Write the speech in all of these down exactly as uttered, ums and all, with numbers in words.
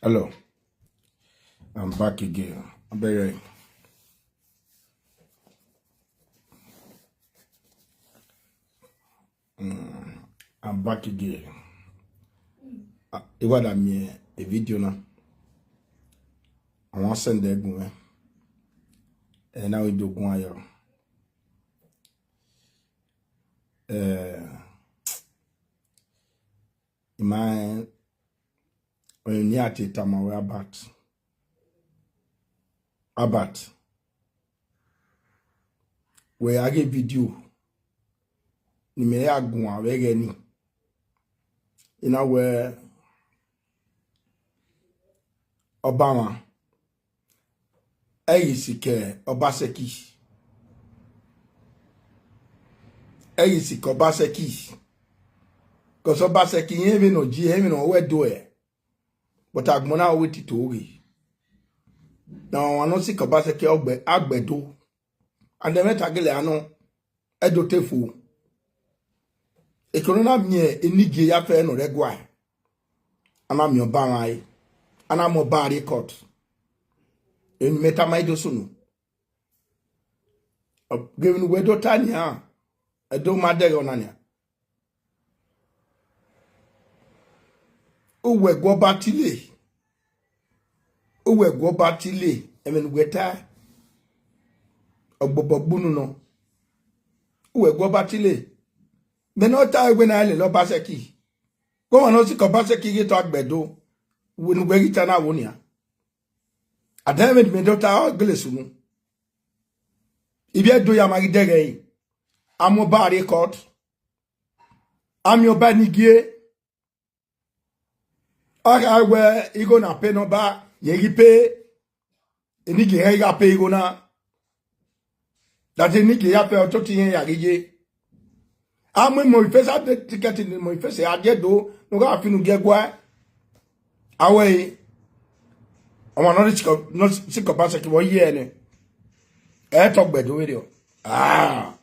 Hello, I'm back again. Abeg, mm, I'm back again. Ah, e wa da mi e video na. I wan send the gun. And now we do gun ayo. Eh, my, when you are to tell me about, about where I get video. Ni me ya gun away ni. You know where Obama. Eyi si ke Obaseki. Eyi si ke Obaseki. Because Obaseki, he even no ji, he even no we do it. But agbona we ti to ri. Now, I no si ke Obaseki ogbe, agbedo. And the metagele ano, edo tefu. E kono na mi e, enige ya fe no regwa. Ana mi Obama e. Ana mo ba record. Enu meta mai do sunu. Giving we do tanya. Edo madego nanya. Uwe gwo batile. Uwe gwo batile. Emen weta. Ogbobo gbunu no. Uwe gwo batile. Me no ta egbe na ele lo Obaseki. Ko wa no si ke Obaseki ge to agbedo. We nu gbe gi ta na wo ni a. Adan me me do ta gele sunu. Ibi edo ya ma gi dege yi. Amo ba record. Ami oba nigie. Aka we igo na pe no ba ye gi pe. Enige he ga pe igo na. That enige ya pe oto ti yen ya gije. Amo mo ifesa de ticket ni mo ifesa aje do no ga finu ge gwa. Awe. Awon no si ke, no si ke Obaseki wo ye ni. E to gbedo we o. Ah.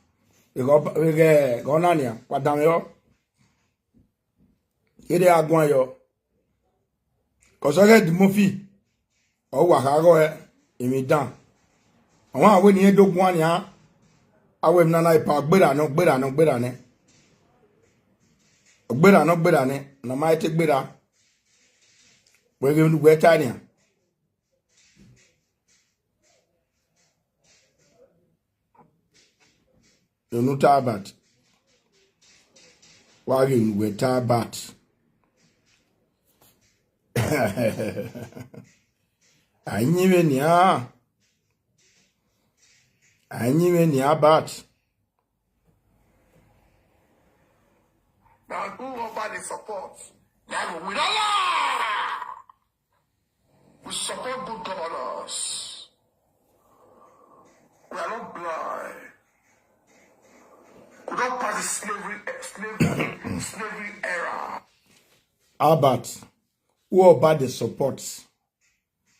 Igo, igo, igo na ni a. Wa da mi o. Ede agun ayo. Kosoge di mofi. O wa ka go e. Imi dan. Awon awe ni edo gun ani a. Awe mi na na ipa gbera no, gbera no, gbera ne. Gbera no, gbera ne. Na ma ete gbera. We ge nu we ta ni a. Unu tabat. Wagi we tabat. Anyi we ni a. Anyi we ni abat. Now who over the support? Now we don't We support good governance. We are not blind. We don't pass the slavery, slavery, slavery era. Albert, who about the support?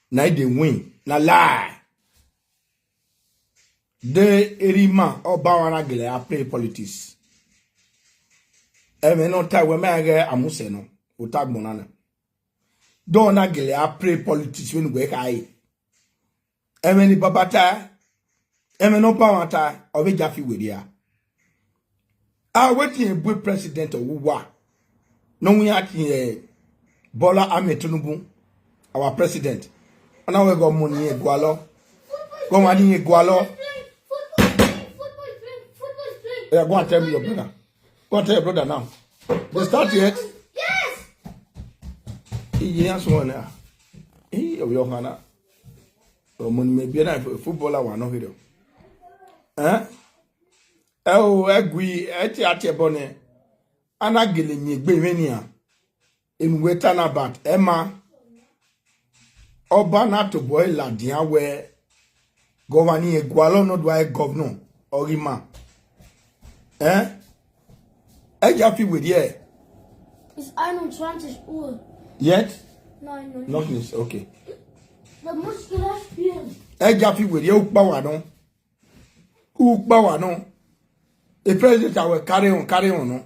Now they win. Na lie. De erima oba wana gele a play politics. Eme no ta we me age amuse no. Utagbona na. Don na gele a play politics when we kai. Eme ni babata. Eme no power ta. Obe jafi we dia. Ah, wetin a boy president of Uwa. No we at eh, Bola Ahmed Tinubu, our president. And now we got money e gwalo. Go money e gwalo. Yeah, go and tell me your brother. Go and tell your brother now. They start yet? Yes. He has one now. He of your hana. Money may be a footballer one no video. Eh? E o egui eti ati ebone. Ana gele mi egbe mi ni a. Enu we ta na bat ema. Oba na to boy la dia we. Govani e gwalo no dwa e governor. Orima. Eh? E ja fi we die. Is Arnold trying to score? Yet? No, no. Not this. Okay. The muscular field. E ja fi we die upa wa no. Upa wa no. A president I will carry on, carry on no.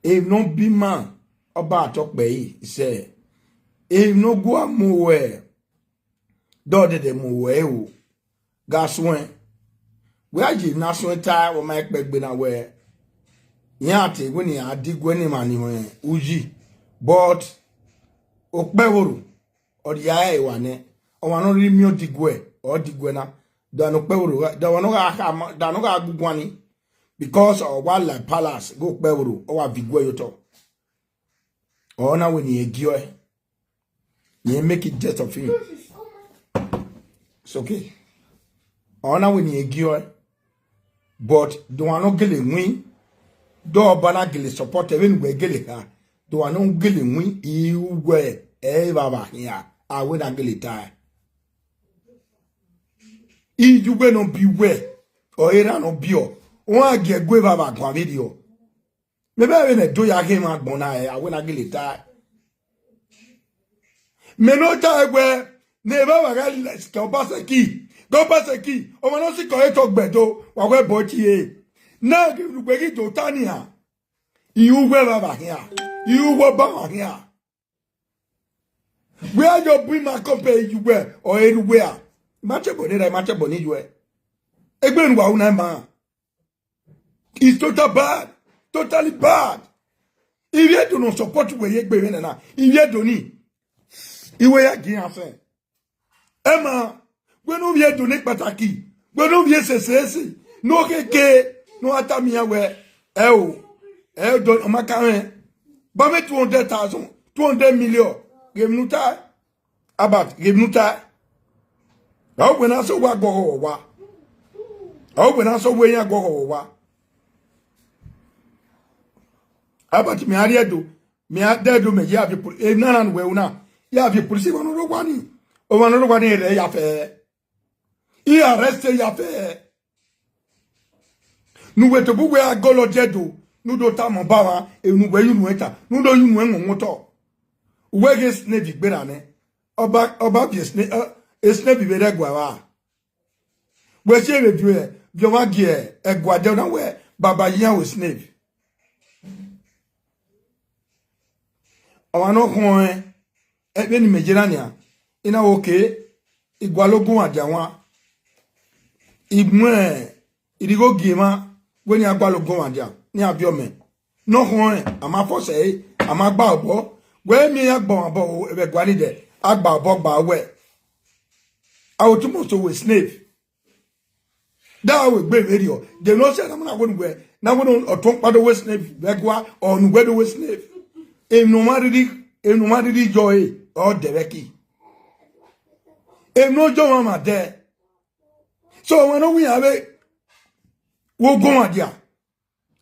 If no be man, Oba Atokpe, he say, if no go am well, do de de mo well o. Gaswen. We are ji na swen ta o ma pe gbe na we. Yan te we ni adigwe ni mani we uji. But okpe woro, or ya e wa ne. O wa no ri mi odigwe, or digwe na. Da no pe woro, da wa no ga ka ma, da no ga gugwani. Because o wa la palace, go pe woro, o wa vigwe yo to. O na we ni egio e. You make it jest of him. It's okay. O na we ni egio e. But do wa no gele win. Do ba na gele support, even we gele ha. Do wa no gele win, i we e ba ba here. A we na gele ta. I ju we no bi we. O era no bi o. Wa ge gwe ba ba gwa video. Me be we ne do ya ge ma gbon na e, a we na gele ta. Me no ta egbe, ne ba wa ga le ko ba se ki. Go ba se ki. O ma no si ko e to gbe do, wa we bo ti e. Na ge lu gbe ki do ta ni ha. I u we ba ba here. I u we ba ba here. Where you bring my company, you were or anywhere. Mache boni, mache boni, you were. Egbe nwa una ma. It's total bad. Totally bad. If you do not support we ye gbe na. If you do ni. Iwe ya gi afen. Emma, we no we do ni pataki. We no we se se se. No keke. No atami ya we. E o. E o do maka en. Ba me two hundred thousand, two hundred million. Give no time. About give no time. Awo gbe na so wa go ho wa. Awo gbe na so we ya go ho wa. About me ari edo. Me a de do me ya fi pul. E na na we una. Ya fi pul si wa no ro wa ni. O wa no ro wa ni re ya fe. I arrest ya fe. Nu we to bu we a go lo je do. Nu do ta mo ba wa. E nu we yu nu eta. Nu do yu nu en mo to. We ge snake gbera ne. Oba, oba bi snake, eh, e snake bi be de gwa wa. We se be bi e, bi o ma gi e, e gwa de na we, baba yan we snake. Awa no hon e, e be ni me jera ni a. Ina okay, igwa lo gun aja wa. Igmu e, irigo gi ma, we ni agwa lo gun aja, ni abi o me. No hon, a ma force e, a ma gba obo. We mi ya gba obo, e be gwa ni de. A gba obo gba we. A o tumo so we snake. Da we gbe we ri o. De no se na mo na we nu we. Na we no otun pado we snake. We gwa, o nu we do we snake. E no ma riri, e no ma riri jo e. O de we ki. E no jo ma ma de. So we no we ave. Wo go ma dia.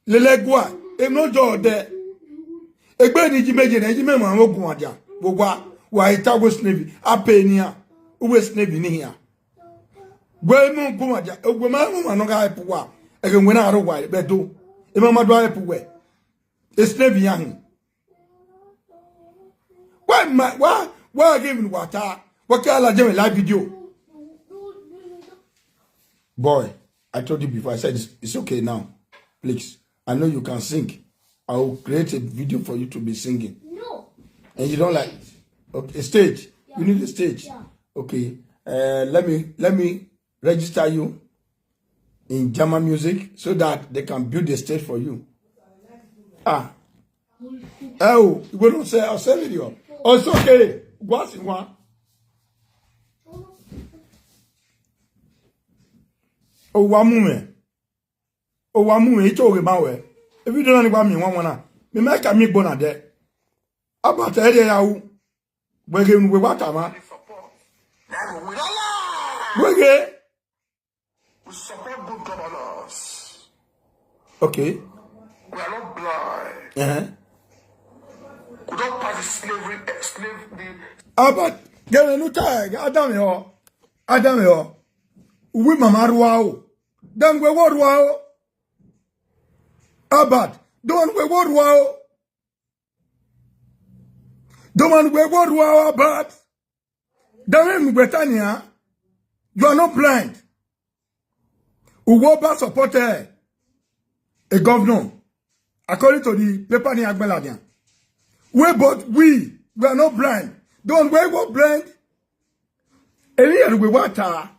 Lele gwa, e no jo de. Egbe ni ji meje na, ji me ma wo gun aja. Wo gwa, wa ita we snake, a pe ni a. We snake ni ya. We mo gun aja, we ma mo ma no ga help wa. E ke we na ro wa, be do. E ma ma do help we. E snake ya hin. Why ma, why, why give me water? What can I do in live video? Boy, I told you before, I said it's, it's okay now. Please, I know you can sing. I will create a video for you to be singing. No. And you don't like it. Okay, stage. You need a stage. Yeah. Okay. Uh, let me, let me register you in German music so that they can build a stage for you. Ah. Oh, we don't say, I'll say video. Oh, it's okay. What's in one? Oh, one moment. O wa mu mi to ge ma we. If you don't want mi one one. Mi make a mi bona de. About area ya u. We ge we wa ta ma. We ge. We support good governance. Okay. We are not blind. Uh-huh. We don't pass the slavery, eh, slavery. About ge nu ta, Adam yo. Adam yo. We mama ruao. Dan we wo ruao. Abat, the one we go ruao. The one we go ruao, Abat. The one we Tania. You are not blind. Uwoba supported a governor. According to the paper ni Agbeladian. We, but we, we are not blind. Don't we go blind? Eri ya we wata.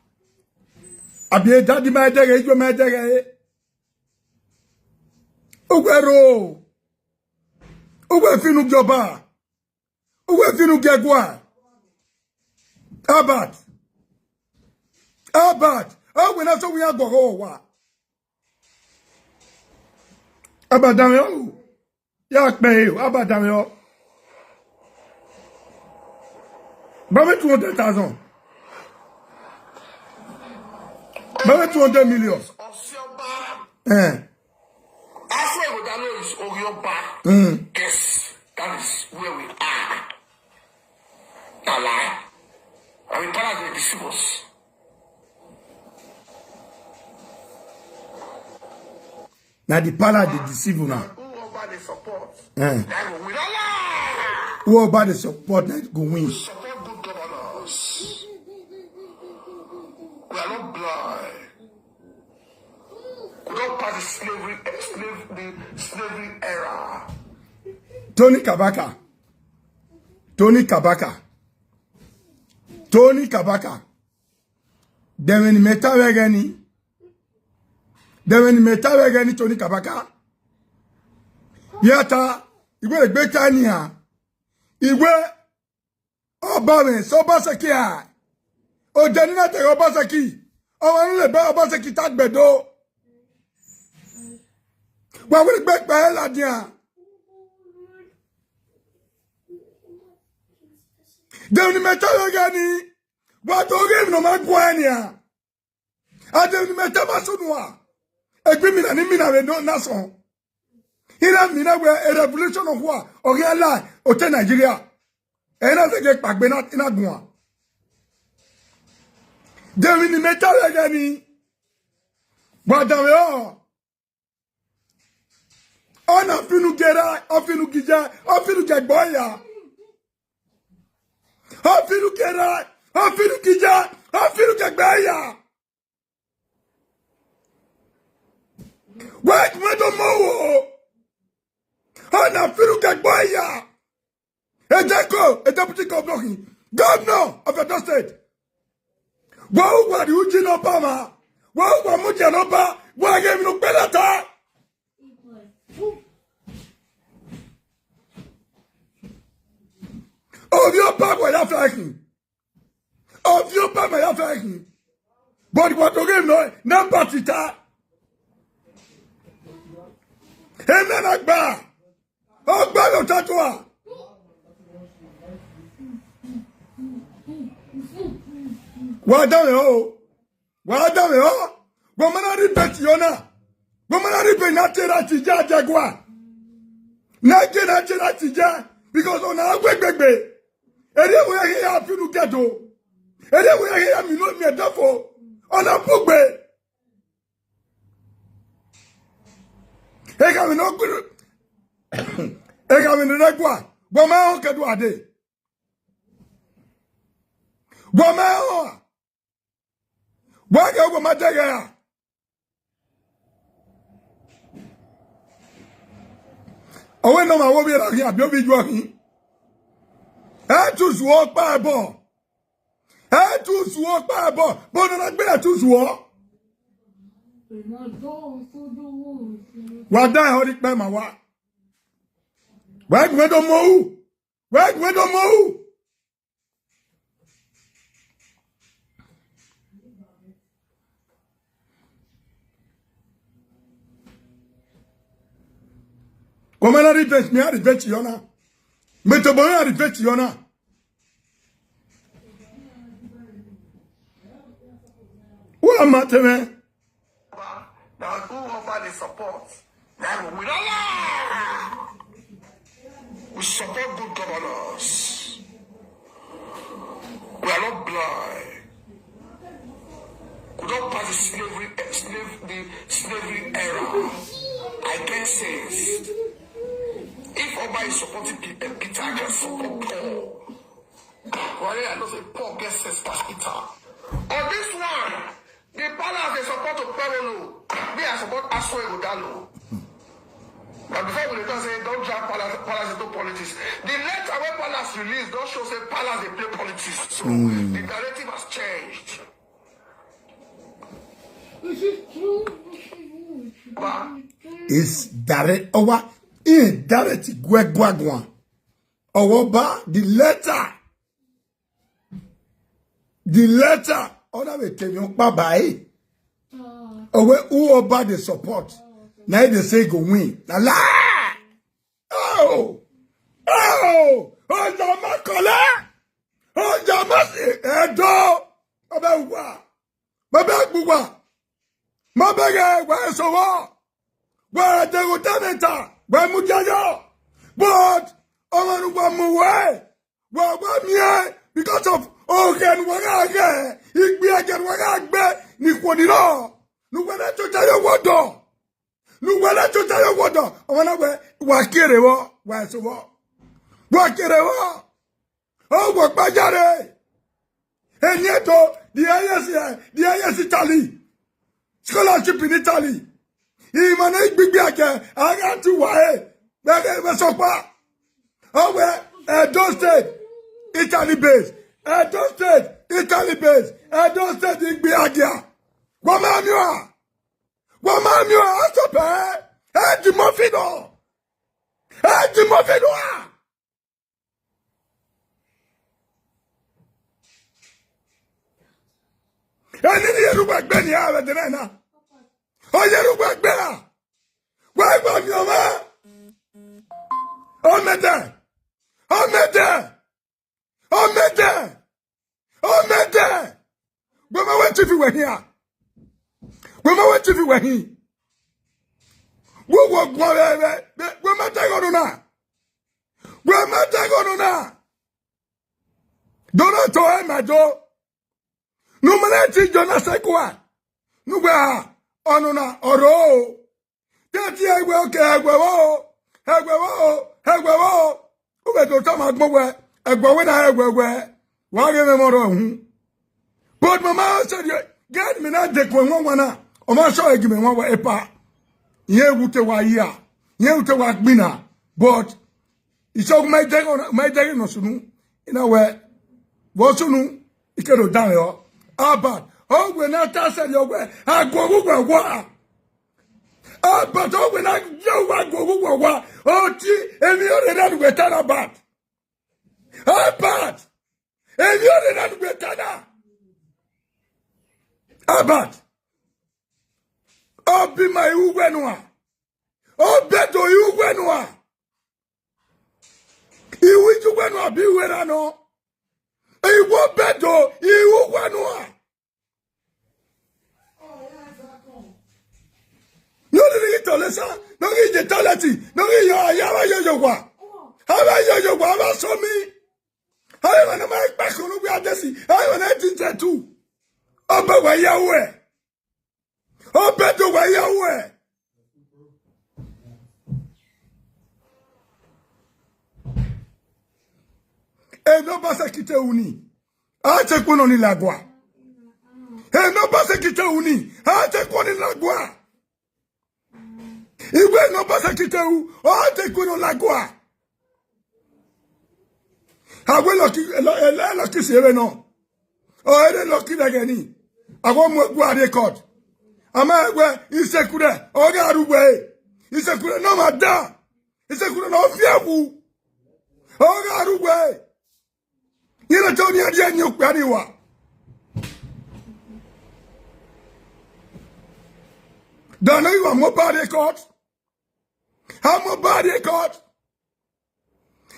Abi e dadi ma dere, ijo ma dere. Ugwero. Ugwe finu joba. Ugwe finu gegwa. Abat. Abat. Ugwe na so we are go wa. Abadan yo. Ya pe yo. Abadan yo. Babe two hundred thousand. Babe two hundred million. Eh. That's why we download is Orioba. Mm. Yes, that is where we are. Tala. I mean, Tala is the disciples. Na the palace dey deceive una. Who Oba dey support? Eh. That go win. Who Oba dey support, that go win. Support good governance. We are not blind. We don't pass the slavery, slave, the slavery era. Tony Kabaka. Tony Kabaka. Tony Kabaka. Dem ni meta wegeni. Dem ni meta wegeni Tony Kabaka. Yata, igwe gbeta ni ha. Igwe Oba mi, so Obaseki a. O de ni na te Obaseki. O wa le ba Obaseki tagbedo. Wa wele gbe pe la dia. Dem ni meta wegeni. Wa to ge no ma gwa ni a. Ade ni meta ma so no a. Egbe mi na ni mi na we no na so. Ina mi na we a revolution of war. O ge la o te Nigeria. E na se ge pagbe na ina gun a. Dem ni meta wegeni. Wa da we o. Ona finu gera, o finu gija, o finu gegboya. O finu gera, o finu gija, o finu gegboya. Wait, we don't know. Ona finu gegboya. Ejeko, a deputy governor, governor of Edo State. Wa ugwa di uji no pa ma. Wa ugwa muja no pa. Wa ge mi no pelata. Of your power, you are flying. Of your power, you are flying. But what again, no, number tita. Amen, Akbar. Ọgbẹ́ ló tọ́jú wa. Wà á dáhùn o. Wà á dáhùn o. Wọ́n máa ń rí bẹ́ẹ̀ tì yọ náà. Wọ́n máa ń rí bẹ́ẹ̀ náà tẹ̀ra ti jẹ́ àjẹgùn wa. Náà jẹ́ náà tẹ̀ra ti jẹ́. Because ọ̀nà agbègbè. Èrè wo yẹ kí yà á fínú kẹ́tọ̀? Èrè wo yẹ kí yà á mí ló mi ẹ̀dá fọ? Ọ̀nà púpẹ̀. Ega mi no kuru. Ega mi no gwa. Gwa ma o kedu ade. Gwa ma o. Gwa ke gwa ma de ya. Owe no ma wo bi ra ki abi obi ju akin. E tu su o pa e bo. E tu su o pa e bo. Bo no na gbe e tu su o. Wa da e hori pe ma wa. Wa gbe do mo u. Wa gbe do mo u. Komana revenge, mi a revenge yona. Me to boya revenge yona. Wa ma te me. Now who offer the support? Now we don't. We support good governance. We are not blind. We don't pass the slavery, eh, slave, the slavery era. I get sense. If Oba is supporting P-, eh, Peter, I can support Paul. Wale, I know say Paul gets sense pass Peter. On this one, the palace they support to Perolo. Me, I support Aso Igodalo. But before we dey talk say don't drag Palace, Palace into politics. The letter wey Palace release don show say Palace dey play politics. So the narrative has changed. Is direct over in direct gwegwagwan. Owoba the letter. The letter. Ona we temi okpa bai. Owe who Oba dey support. Na dey say go win. Na lie. Oh! Oh! Oja makole! Oja masi edo! Obe wa! Mabe gbuwa! Mabe ge wa sowo! Wa de go tameta! Wa mujayo! But ọmọ nu wa mu we! Wa wa mie because of ogen wa ga ge! Igbe agen wa ga gbe ni kwo ni lo! Nu wa na to jayo wodo! Nuwele tuta yo wodo. Omana we wa kere wo wa so wo. Wa kere wo. O wo pajare. Enyeto the highest eh, the highest Italy. Scholarship in Italy. Imana igbigbi ake aga tu wa e. Bege we so pa. Owe Edo State Italy base. Edo State Italy base. Edo State igbi agia. Wa ma mi wa. Wa ma mi wa asope. E di mo fi do. E di mo fi do a. Eni ni yeru gbagbe ni a we de na. O yeru gbagbe a. Wa gba mi o ma. O mede. O mede. O mede. O mede. Gbema we chief we here. Gbema we chief we here. Wo wo gwa we we. Gbema te go na. Gbema te go na. Dona to e ma do. No mane ti Jona sekwa. Nu gba onu na oro. Teti egwe oke egwe wo. Egwe wo. Egwe wo. Ube to tama gbo we. Egwe we na egwe we. Wa ge me moro hu. But mama said, "Get me na de ko won wana." O ma so egi me won wa epa. Ye wute wa ya. Ye wute wa gbina. But iso my de my de no sunu. Ina we. Wo sunu. Ike do dan yo. Abat. O we na ta said yo we. Ago we wa. Abat o we na yo wa go we wa. O ti emi o re na we ta na bat. Abat. Emi o re na we ta na. Abat. Obi ma iwu gwe nu a. Obedo iwu gwe nu a. Iwu iju gwe nu a bi we na no. Iwu bedo iwu gwe nu a. No ni ni tole sa, no ni je tole ti, no ni yo ya ba yo yo wa. Ha ba yo yo wa ba so mi. Ha ba na ma pa ko lu bi adesi. Ha ba na ti je tu. Oba wa ya we. Obedo wa ya we. E no ba sa kite uni. A te kuno ni lagwa. E no ba sa kite uni. A te kuno ni lagwa. Igwe no ba sa kite u. A te kuno lagwa. Agwe lucky, lucky si ebe no. O ere lucky da gani. Agwe mo gwa record. Ama egwe isekure. O ga rugwe. Isekure no ma da. Isekure no fiawu. O ga rugwe. Yina to ni adi anyo kwa ni wa. Dana iwa mo ba record. Ha mo ba record.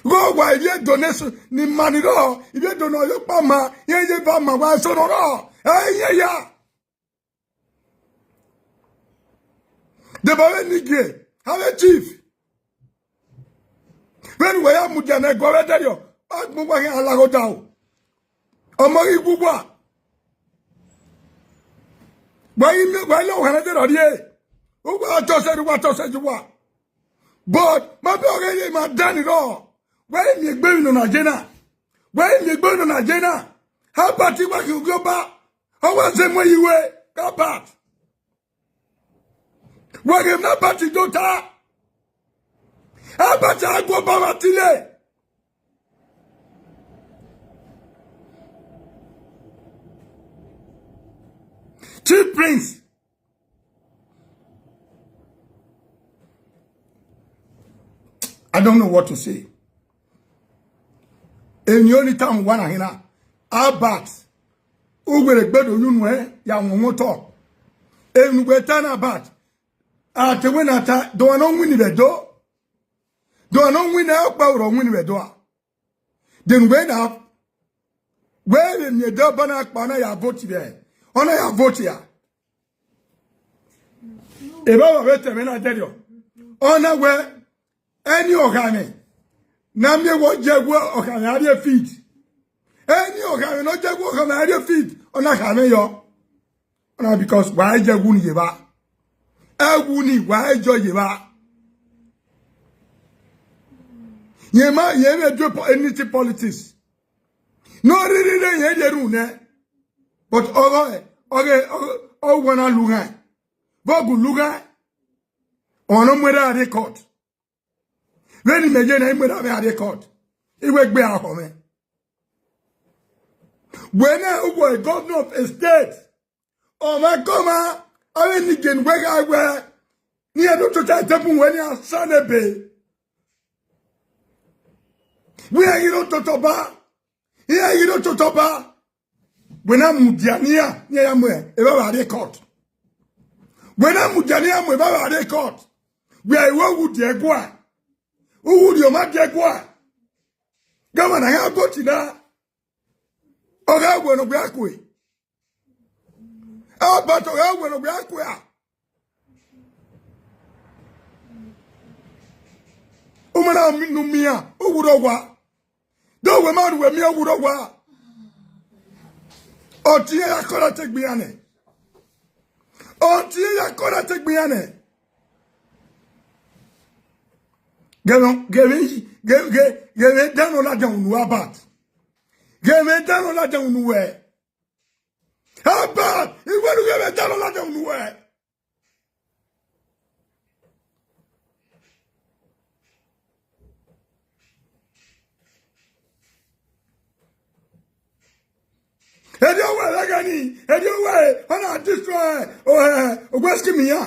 Go wa ye donation ni mani ro. Ye dono yo pa ma. Ye ye ba ma wa so ro. Eh ye ya. De ba we ni ge. Ha we chief. When we are mujana go we de yo. Ak mo wa ala go down. Omo igugwa. Wa ime wa lo hana de ro die. Ugwa to se wa to se juwa. But ma be oge ye ma dani ro. Wa mi gbe no na jena. Wa mi gbe no na jena. Ha party wa ki go ba. Ha wa se mo iwe. Ka part. Wa ge na party do ta. Abacha go Babatile. Chief Prince. I don't know what to say. And the only time one hina, Albert, ugwere gbedo yunwe ya nwonwoto. Enugwe tana Albert. Ate wenata, do no win the do. Do no win the okpa uro win the do. Then when up, where in the do bana kpana ya vote there. Ona ya vote ya. Eba wa wete me na derio. Ona we any ogane. Na me wo je wo ogane ari feed. Any ogane no je wo ogane ari feed. Ona kame yo. Ona because why je wu ni yeba. E wu ni why jo yeba. Yema yeme do po- anything politics. No really really ye de ru ne. But ogo ogo ogo wana luga. Bogu luga. Ono mwere a record. When me je na mwere a record. Iwe gbe ahome. When I was governor of a state, oh my God, I mean, again, where I were near to try to put when you son a bay. We are you to toba. Here you to toba. When I'm Mudiania, near Yamwe, a record. When I'm Mudiania, we have a record. We are what would you go? Who would your man get go? Governor, I have got it now. Oga gweno gwa kwe. Albert oga gweno gwa kwe a. Umana mi- numia uguro gwa. Do we man we mi uguro gwa. Otie ya kora tegbiane. Otie ya kora tegbiane. Gẹ̀rọ gẹ̀rẹ gẹ̀rẹ gẹ̀rẹ dẹ́nu ládàá ònú Albert. Gẹ̀rẹ dẹ́nu ládàá ònú ẹ̀. Albert ìwé ni gẹ̀rẹ dẹ́nu ládàá ònú ẹ̀. Edi owe lagani edi owe. Ona destroy ogweski miya.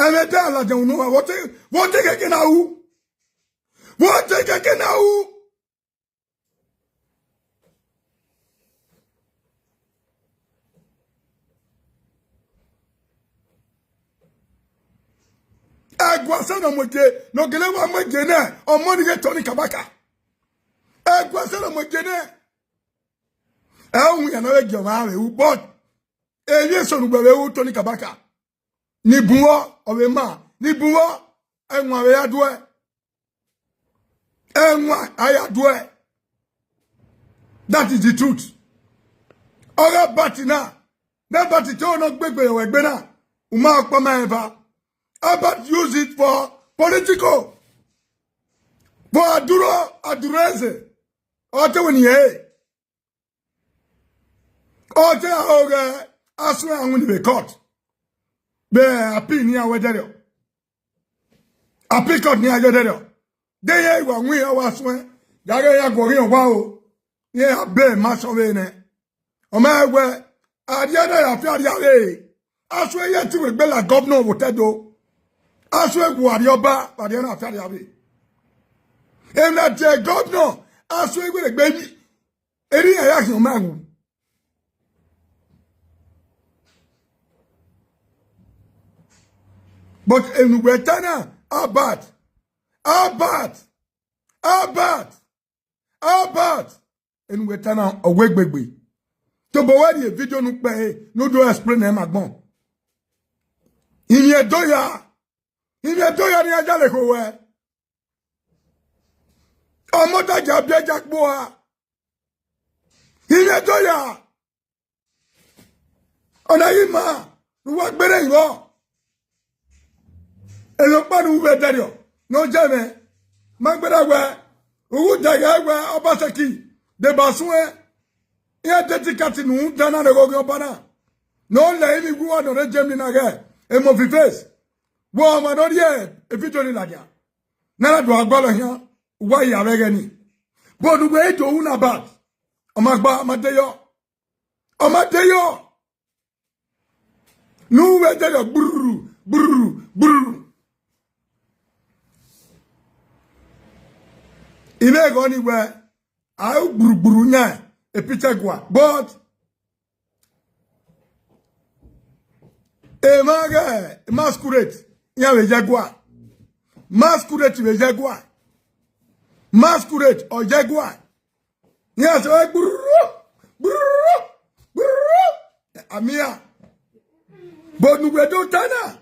Emete alaja unu wa wote wote keke na u. Wote keke na u. Egwase na mweke no gele wa mweke ne. Omoni ge Tony Kabaka. Egwase na mweke ne. Ewu ya na we gyo ma we u but. Ewie so nu gbe we u Tony Kabaka. Ni buwo owe ma ni buwo. Enwa we adwe. Enwa ayadwe. That is the truth. Oga bati na na bati to no gbegbe yo egbe na. Uma okpa ma eva. Albert use it for political. For aduro adureze. Ote woni e. Ote oga aswe angun be court. Be appeal ni awedere. Appeal court ni awedere. De ye wa nwi awa swe. Gare ya gori wa o. Ye abe ma so we ne. O ma we. Ari ada ya fi ari awe. Aswe ye ti we gbe la governor wo tedo. Aswe gu ari oba ari na fi ari awe. Em na je governor aswe we gbe mi. Eri ya ya ki o ma wu. But enugwe tana Albert. Albert. Albert. Albert. Enugwe tana owegbegbe. To bo we di video nu pe no do explain e magbon. Imi edo ya. Imi edo ya ni ajale ko we. Omo ta ja bi eja po a. Imi edo ya. Ona yi ma wa gbere iwo. Eyo pa nu we dario. No je me. Ma gbere we. Ugu daga we Obaseki. De basue. Ye dedicate nu dana ne gogo bana. No le imi gu wa no re je mi na ge. E mo fi face. Wo ma no rie. E fi joni la ja. Nana do agbalo hian. Wa ya vegeni. But we do una bad. Omagba amadeyo. Amadeyo. Nu we de yo bruru, bruru, bruru. Ime go ni we. Ayu bruru bruru nya. E picture gwa. But e ma ga masquerade. Ya we jagwa. Masquerade we jagwa. Masquerade o jagwa. Yes, eh, brrr, brrr, brrr. Amia. But nu we do tana.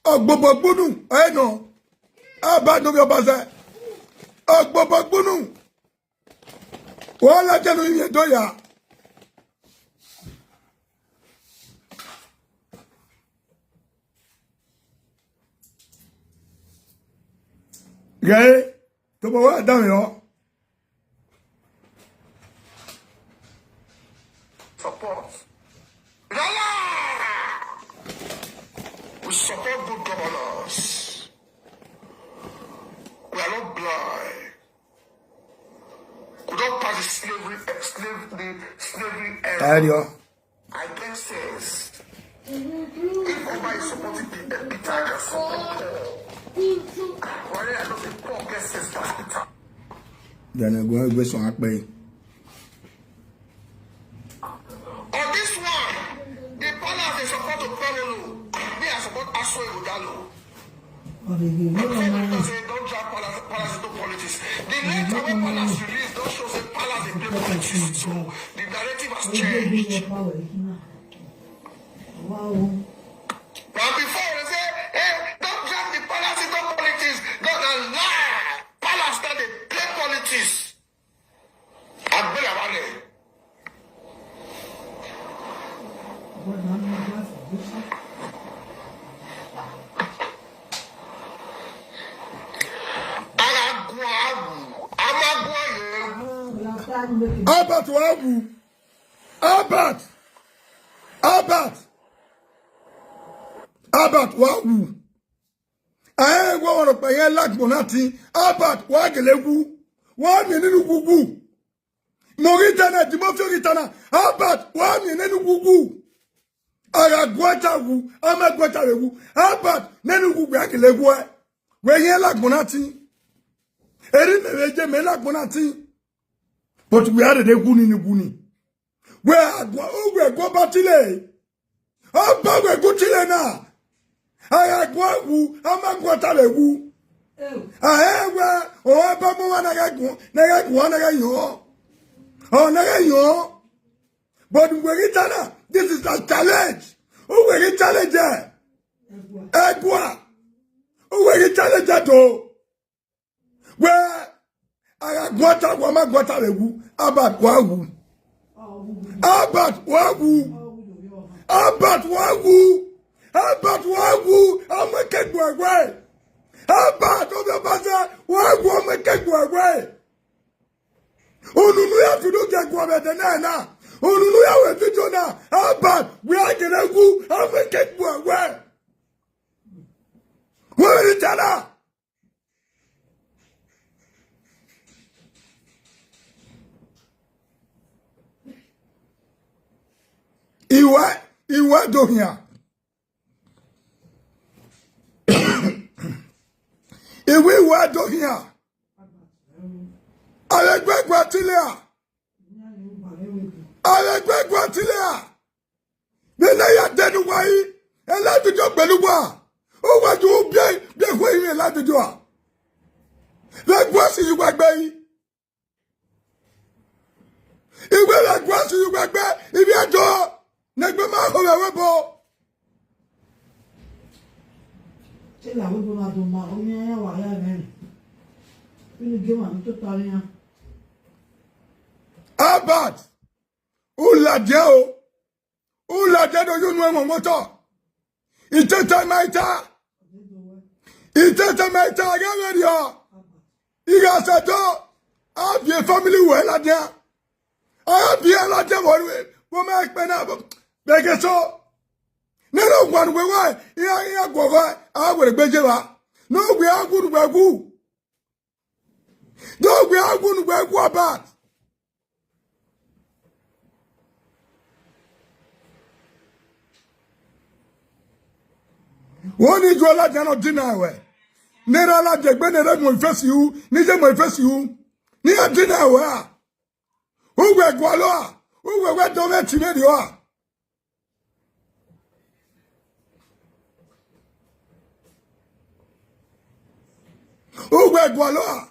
Ogbobo gbunu. Eh, no. Aba no be obaze. Ogbobo gbunu. Wala jenu imi do ya. Gaye. To ba wa da mi o. Support. Yala! We support good governance. We are not blind. We don't pass the slavery, eh, slave, the slavery era. Ayo. I get sense. If Oba is supporting the, the Peter, I can support. Why I don't say Paul get sense pass Peter? Then I go and go some akpe. On this one, the palace is support to Pelolo. Me, I support Aso Ighodalo. Don't drag palace, palace into politics. The letter wey palace release don show say palace dey play politics. So the narrative has changed. Now before they say, hey, don't drag the palace into politics. No, na lie. Palace don dey play politics. Agbera wale. Aragwawu, amagwayewu. Albert wawu. Albert. Albert. Albert wawu. Aye, wa woro pa ye lagbonati. Albert wa gelewu. Wa mi ninu gugu. Moritana, Timofio Ritana. Albert wa mi ninu gugu. Ara gwata wu, ama gwata wu. Albert ninu gugu agelewu. We ye lagbonati. Eri me we je me lagbonati. But we are the guni ni guni. We agwa, we go batile. Aba we go chile na. Aya gwa wu, ama gwa tale wu. Ahe we, o aba mo wa na ga gu, na ga gu, na ga yo. O na ga yo. But we get na, this is a challenge. O we get challenge. Egwa. O we get challenge do. We, aya gwata, wa ma gwata le wu. Albert wa wu. Albert wa wu. Albert wa wu. Albert wa wu. Ameke gbagbe. Albert obi abasa wa wu ameke gbagbe. Onunu ya tudu ke gwa be de na na. Onunu ya we tudu na. Albert we agere wu ameke gbagbe. We ri tala. Iwe, iwe do hia. Iwe, iwe do hia. Alegbe gwa tile a. Alegbe gwa tile a. Be na ya denu wa yi. Ela dudu pelu wa. O wa ju bie, bie ko yi ela dudu a. Le gwa si yi wa gbe yi. Igwe le gwa si yi wa gbe. Ibi ajo. Negbe ma ho we bo. Chela we bo ma do ma. O mi ya wa ya ne. Inu ge ma to tari ya. Albert. Ula je o. Ula de do yunu e moto. Itete maita. Itete maita ga we dio. Iga se to. Abi family we la dia. Abi la dia wo we. Wo me pe na bo. Bege so. Ne no gwan we wa. Iya iya go go. A we gbeje wa. No we a guru we gu. Don't we have one where go about? One is all that cannot deny where. Nera la de gbe nere mo face you, ni je mo face you. Ni a deny where. Who we gwalo a? Who we we do me ti me di o a? Who we gwalo a?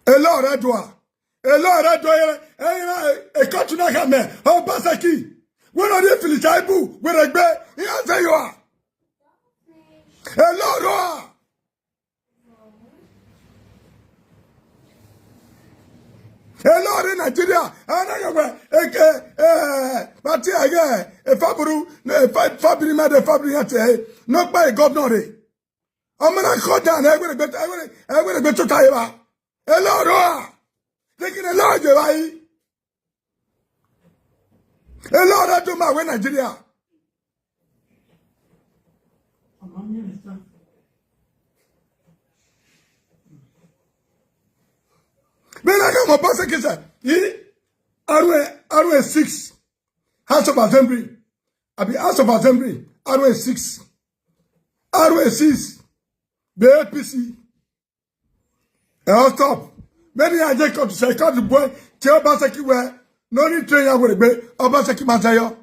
Elo re do a. Elo re do e e e e kotu na ka me. Obaseki. We no dey feel taibu. We regbe. Ya say you are. Elo ro a. Elo re Nigeria. Ana ga we. E e e. Pati age. E faburu. E fa fabiri ma de fabiri ya te. No pa e governor re. Amara koda na egbe gbe egbe egbe to ta e ba. Elo ro a. Lekin elo je ba yi. Elo re do ma we Nigeria. Bena ka mo pase kisa. Yi R O A, R O A six. House of Assembly. Abi House of Assembly. R O A six. R O A six. The A P C. Eh, stop. Many are just come to say, come to boy, tell Obaseki where, no need train ya where be, Obaseki Mazayo.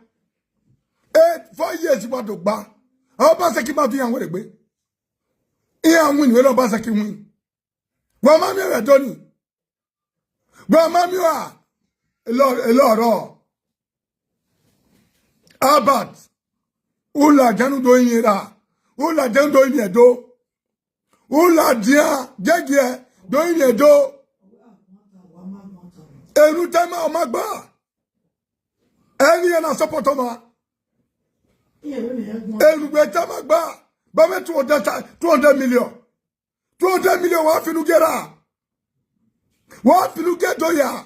Eight, four years you want to buy. Obaseki Mazayo where be. He and win, where Obaseki win. Well, mammy, I don't. Well, mammy, you are. A lot, a lot, oh. Albert. Ula janu do yera. Ula janu do yedo. Ula dia, jeje, do yedo. Enu tema omagba. Eni na support oma. Enu gbe tema gba. Ba me two hundred, two hundred million. Two hundred million wa finu gera. Wa finu ge do ya.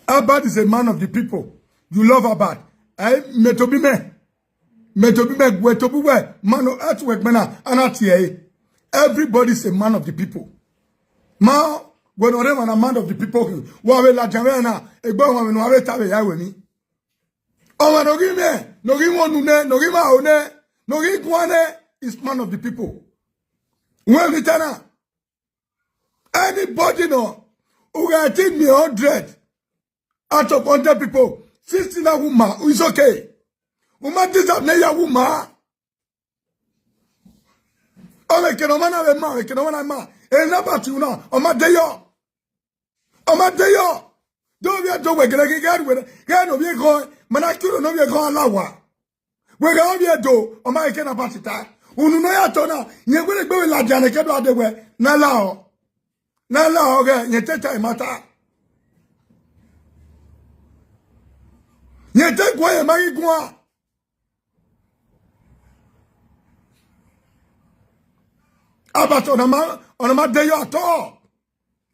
Abad is a man of the people. You love Abad. I, me to be me. Me to be me, we to be we. Man of earth, we gbena, anati e. Everybody is a man of the people. Ma, we no re man a man of the people. Wa we la jame na, egbo wa we no we ta we ya we ni. O wa no gi me, no gi wonu ne, no gi ma o ne, no gi kwa ne, is man of the people. We mi tana. Anybody no, who get me hundred out of hundred people, sixty na woman, it's okay. Woman deserve na ya woman. O le ke no mana we ma, we ke no mana ma. E na ba ti una, o ma de yo. O ma de yo. Do we do we gele ge ge we. Ge no we ko, mana kuro no we ko alawa. We ga obi edo, o ma eke na patita. Unu no ya to na, nye gbe gbe we la jane ke do ade we, na la o. Na la o ge, nye te ta mata. Nye te gwa ye ma igwa. Abato na ma, ona ma de yo ato.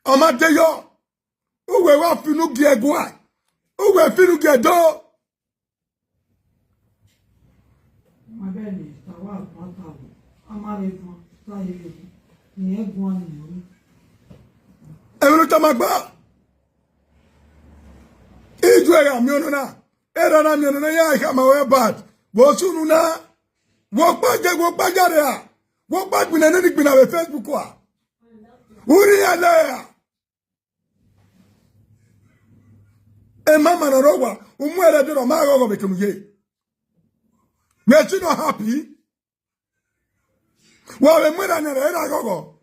O ma de yo. Uwe wa finu gi egwa. Uwe finu gi edo. Mabeni, tawa, matawo. Amare fun, ta yele. Ni egwa ni yo. Ewulu tamagba. Iju era mi ono na. Era na mi ono na ya ka ma we bad. Wo sunu na. Wo pa je, wo pa jare a. Wo pa gbina ni gbina we Facebook wa. Uri ya le ya. E ma ma na ro wa, umu ere de ro ma go go be kemu ye. We are still not happy. Wa we mu ere na ere go go.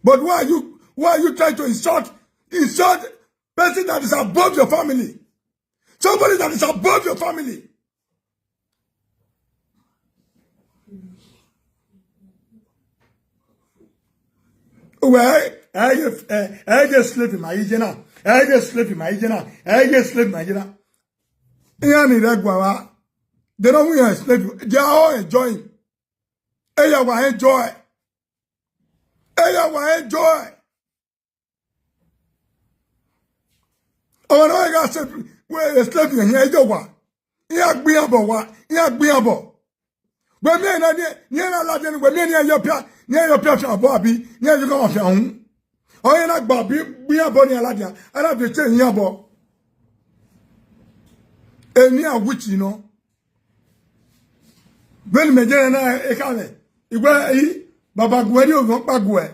But why are you, why are you trying to insult, insult person that is above your family? Somebody that is above your family. Well, I just, uh, I just sleep in my agenda. I just sleep in my agenda. I just sleep in my agenda. Yeah, ni regwa. They don't want to sleep. They are all enjoying. Hey, you are enjoy. Hey, you Wa enjoy. Ọmọ náà yẹ ká ṣe wẹ́ ẹ slave yẹn yẹn jọ wà. Ìyá gbìyànbọ̀ wà. Ìyá gbìyànbọ̀. Wẹ̀mí ẹ̀ náà ní ẹ̀ náà ládìẹ ni wẹ̀mí ẹ̀ ní ẹ̀ yọ pia ní ẹ̀ yọ pia fi àbọ̀ àbí ní ẹ̀ yọ kọ́ fi àhún. Ọ̀yẹ́ náà gbà bí gbìyànbọ̀ ní aládìẹ. Aládìẹ ṣe ìyànbọ̀. Èmi àwùjì náà. Bẹ́ẹ̀ni mẹ̀jẹ̀ náà ẹ̀ ká lẹ̀. Ìgbẹ́ yìí bàbá gùn ẹ̀ ní ògùn pa gùn ẹ̀.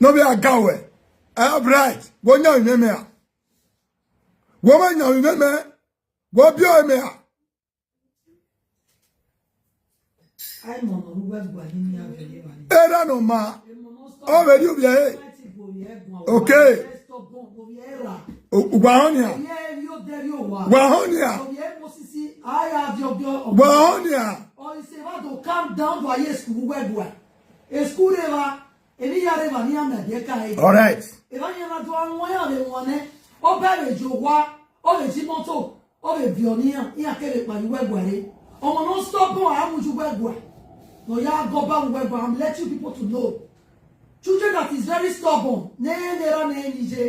N'obi aga wẹ̀. I have right. Wọ́n nyà ìmẹ̀mẹ̀ à. Wọ́n mọ̀ nyà ìmẹ̀mẹ̀. Wọ́n bí ọ̀ ìmẹ̀ à. Era no ma. Already obi e. Okay. Wa honia. Wa honia. Wa honia. All right. Ọ bẹ̀rẹ̀ jò wá, ọ lè jí mọ́tò, ọ lè bí ọ níyàn, ní àkèrè pàdé wẹ́gbẹ̀rẹ́. Ọmọ náà stubborn, àmújú wẹ́gbẹ̀. No, ya go back wẹ́gbẹ̀. I'm letting people to know. Children that is very stubborn. Nẹ́ẹ̀nẹ́ra nẹ́ẹ̀nìjẹ́.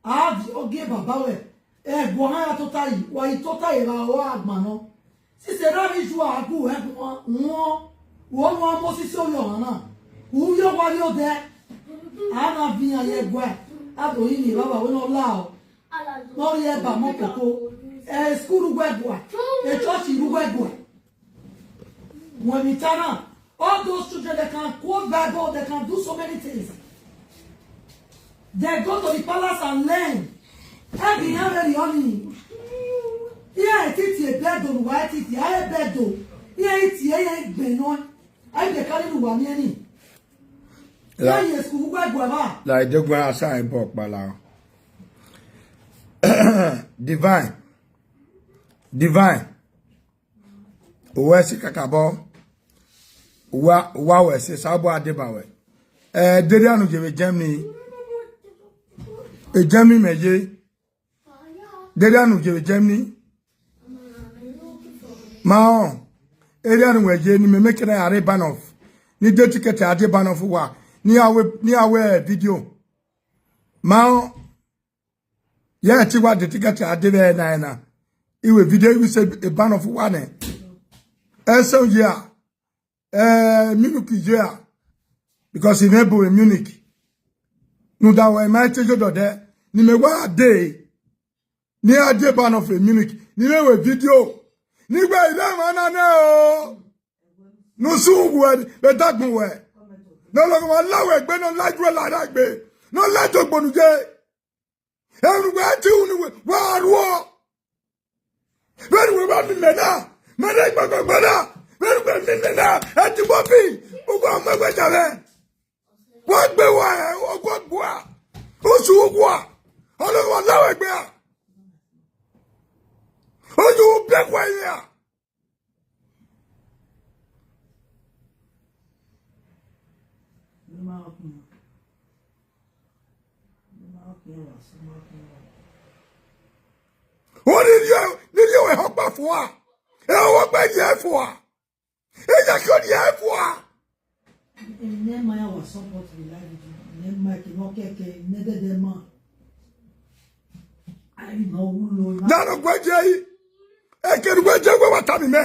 Àbí ọgẹ́ bàbá wẹ̀. Ẹ̀gbọ́n ha ya tó táyì, wà yìí tó táyì ra ọwọ́ àgbà náà. Sísè rárá ju àgbo ẹ̀gbọ́n wọn. Wọ́n wọn mọ́ sísè orí ọ̀ràn náà. Wúyọ̀ wáyé ó dẹ́. Àánà fi hàn yẹ gbọ́ ẹ̀. Àbòyí ni bàbá wọn náà lá ọ̀. Lórí ẹ̀ bà mọ́ kókó. Ẹ̀ skúlù gbẹ̀gbọ̀. Ẹ̀ chọ́ọ̀chì ìlú gbẹ̀gbọ̀. When we turn up, all those children, they can quote Bible, they can do so many things. They go to the palace and learn. Every year, very early. Here, I teach a bed on why teach I bed do. Here, it's here, I been on. I be carrying one any. Here, yes, who were guava. Like the grand sign book, Bala. Divine. Divine. Wesi kakabo. Wa, wa wesi, sabo adeba we. Eh, dede anu jebe Germany. E Germany meje. Dede anu jebe Germany. Ma on. Area nu weje ni me make na are ban off. Ni de ticket ade ban off wa. Ni awe, ni awe video. Ma on. Yeah, ti wa de ticket ade be na na. Iwe video you say a ban of one. Eh, so yeah. Eh, Munich yeah. Because he never in Munich. No that way my teacher do there. Ni me wa day. Ni ade ban of a Munich. Ni me we video. Ni we ile ma na na o. No su we be dagbo we. No lo ma la we gbe no la ju la da gbe. No la jo gbonu je. Ẹnu wẹ̀ tí òun ni wà á rú ọ. Bẹ́ẹ̀ni wẹ̀ bá mi mẹ̀ náà. Mẹ̀rẹ̀ gbàgbàgbà náà. Bẹ́ẹ̀ni wẹ̀ mi mẹ̀ náà. Ẹ ti bọ́ bí. Gbogbo ọmọ ẹgbẹ́ jà rẹ̀. Wọ́n gbé wa ẹ̀ ọgbọ́n gbọ́ à. Oṣù ogun à. Ọlọ́run aláwọ̀ ẹgbẹ́ à. Oṣù bẹ́ẹ̀ wọ̀ ẹ̀yẹ à. Ó ní ní ní ní ìwé ọgbà fún wa. Ẹ wọ́n gbẹ́ yẹ fún wa. Ẹ yẹ kí ó yẹ fún wa. Ene maya wa support mi live video. Ene maya ki no keke, ene dede ma. Ai no wulo. Dano gweje yi. Eke gweje gwe watami me.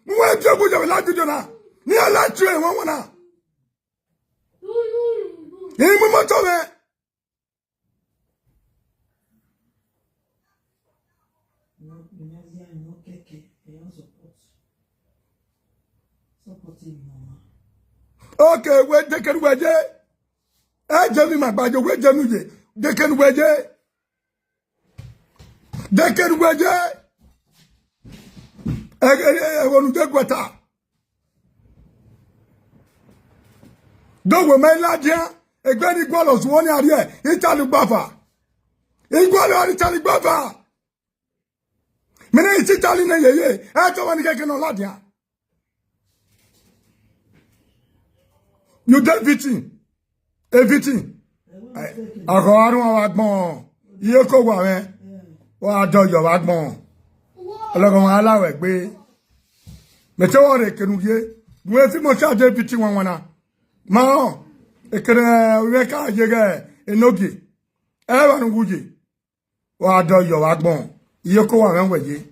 Mwe je gweje la video na. Ni ala tire won wona. Ni mo mo to me. Okay, we de keru we je. E je mi ma gbajo we je nu je. De keru we je. De keru we je. E e e wonu de gwata. Dogwe mai ladia, egbe ni gwalo zuoni arie, itali gbafa. Igwalo ari itali gbafa. Mene itali ne yeye, eto wani keke no ladia. You dey victim. A victim. Ako arun awa gbon. Iye ko wa me. Wa do yo wa gbon. Ologun wa lawe gbe. Me te wo re kenu ye. Mo fi mo sha de victim wan wan na. Ma on. Ekere, we ka ye ge, enogi. E wa nu guje. Wa do yo wa gbon. Iye ko wa wen we ye.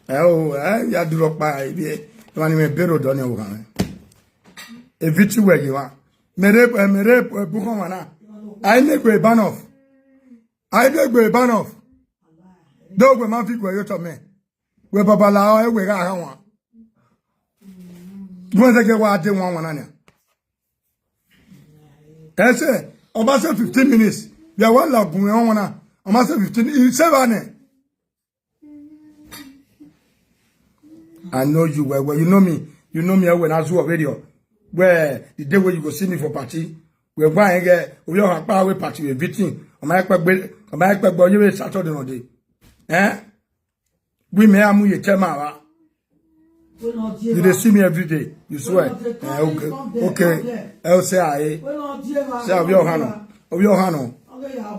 E o, e ya duro pa ibi e. Wa ni me bero do ni o kan. E viti we ye wa. Mere, e, mere, e, bu ko wa na. Ai ne gbe ban off. Ai ne gbe ban off. Do gbe ma fi gbe yo to me. We babalawo e we ga ha wa. Gbe se ke wa de wa wa na ni. E se, o ba se fifteen minutes. Bi a wa la gun e wa na. O ma se fifteen, e se ba ne. I know you well, well. You know me. You know me well as well, radio. Where the day where you go see me for party, we go and get, we all have power party with everything. Am I expect, am I expect, but you will Saturday no day. Eh? We may amu ye chema wa. You dey see me every day. You swear. Eh, okay. Okay. El say I. Say Obi Ohano. Obi Ohano.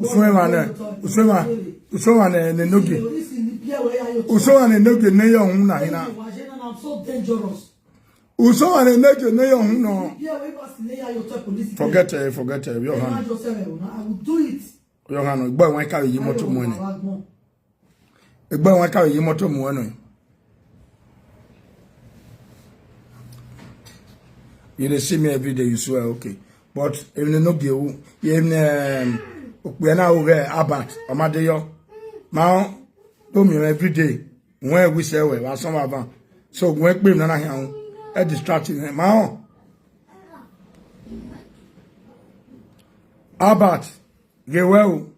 Uswe ma ne. Uswe ma. Uswe ma ne ne noge. Uswe ma ne noge ne yo hu na hina. Uswe ma ne noge ne yo hu no. Forget it. Forget it. Obi Ohano. Obi Ohano. Gba wen ka yi moto mu ni. Egbe wen ka yi moto mu eno. You dey see me every day, you swear, okay. But even no be you, even um, okpe na o ge Albert Omadeyo. Ma o, to mi every day. When we say we wa son wa van. So when pe na na here, e distract me. Ma o. Albert, ge we o.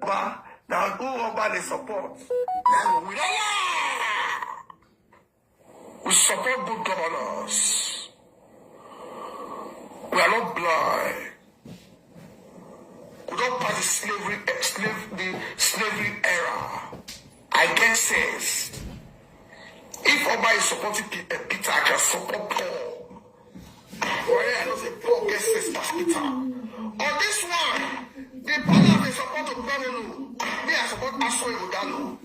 Oba, na who Oba dey support? We support good governance. We are not blind. We don pass the slavery, eh, slave, the slavery era. I get sense. If Oba is supporting Pe-, eh, Peter, I can support Paul. Well, I know say Paul get sense pass Peter. On this one, the palace dey support Ogbonelu. Me, I support Aso Ighodalo.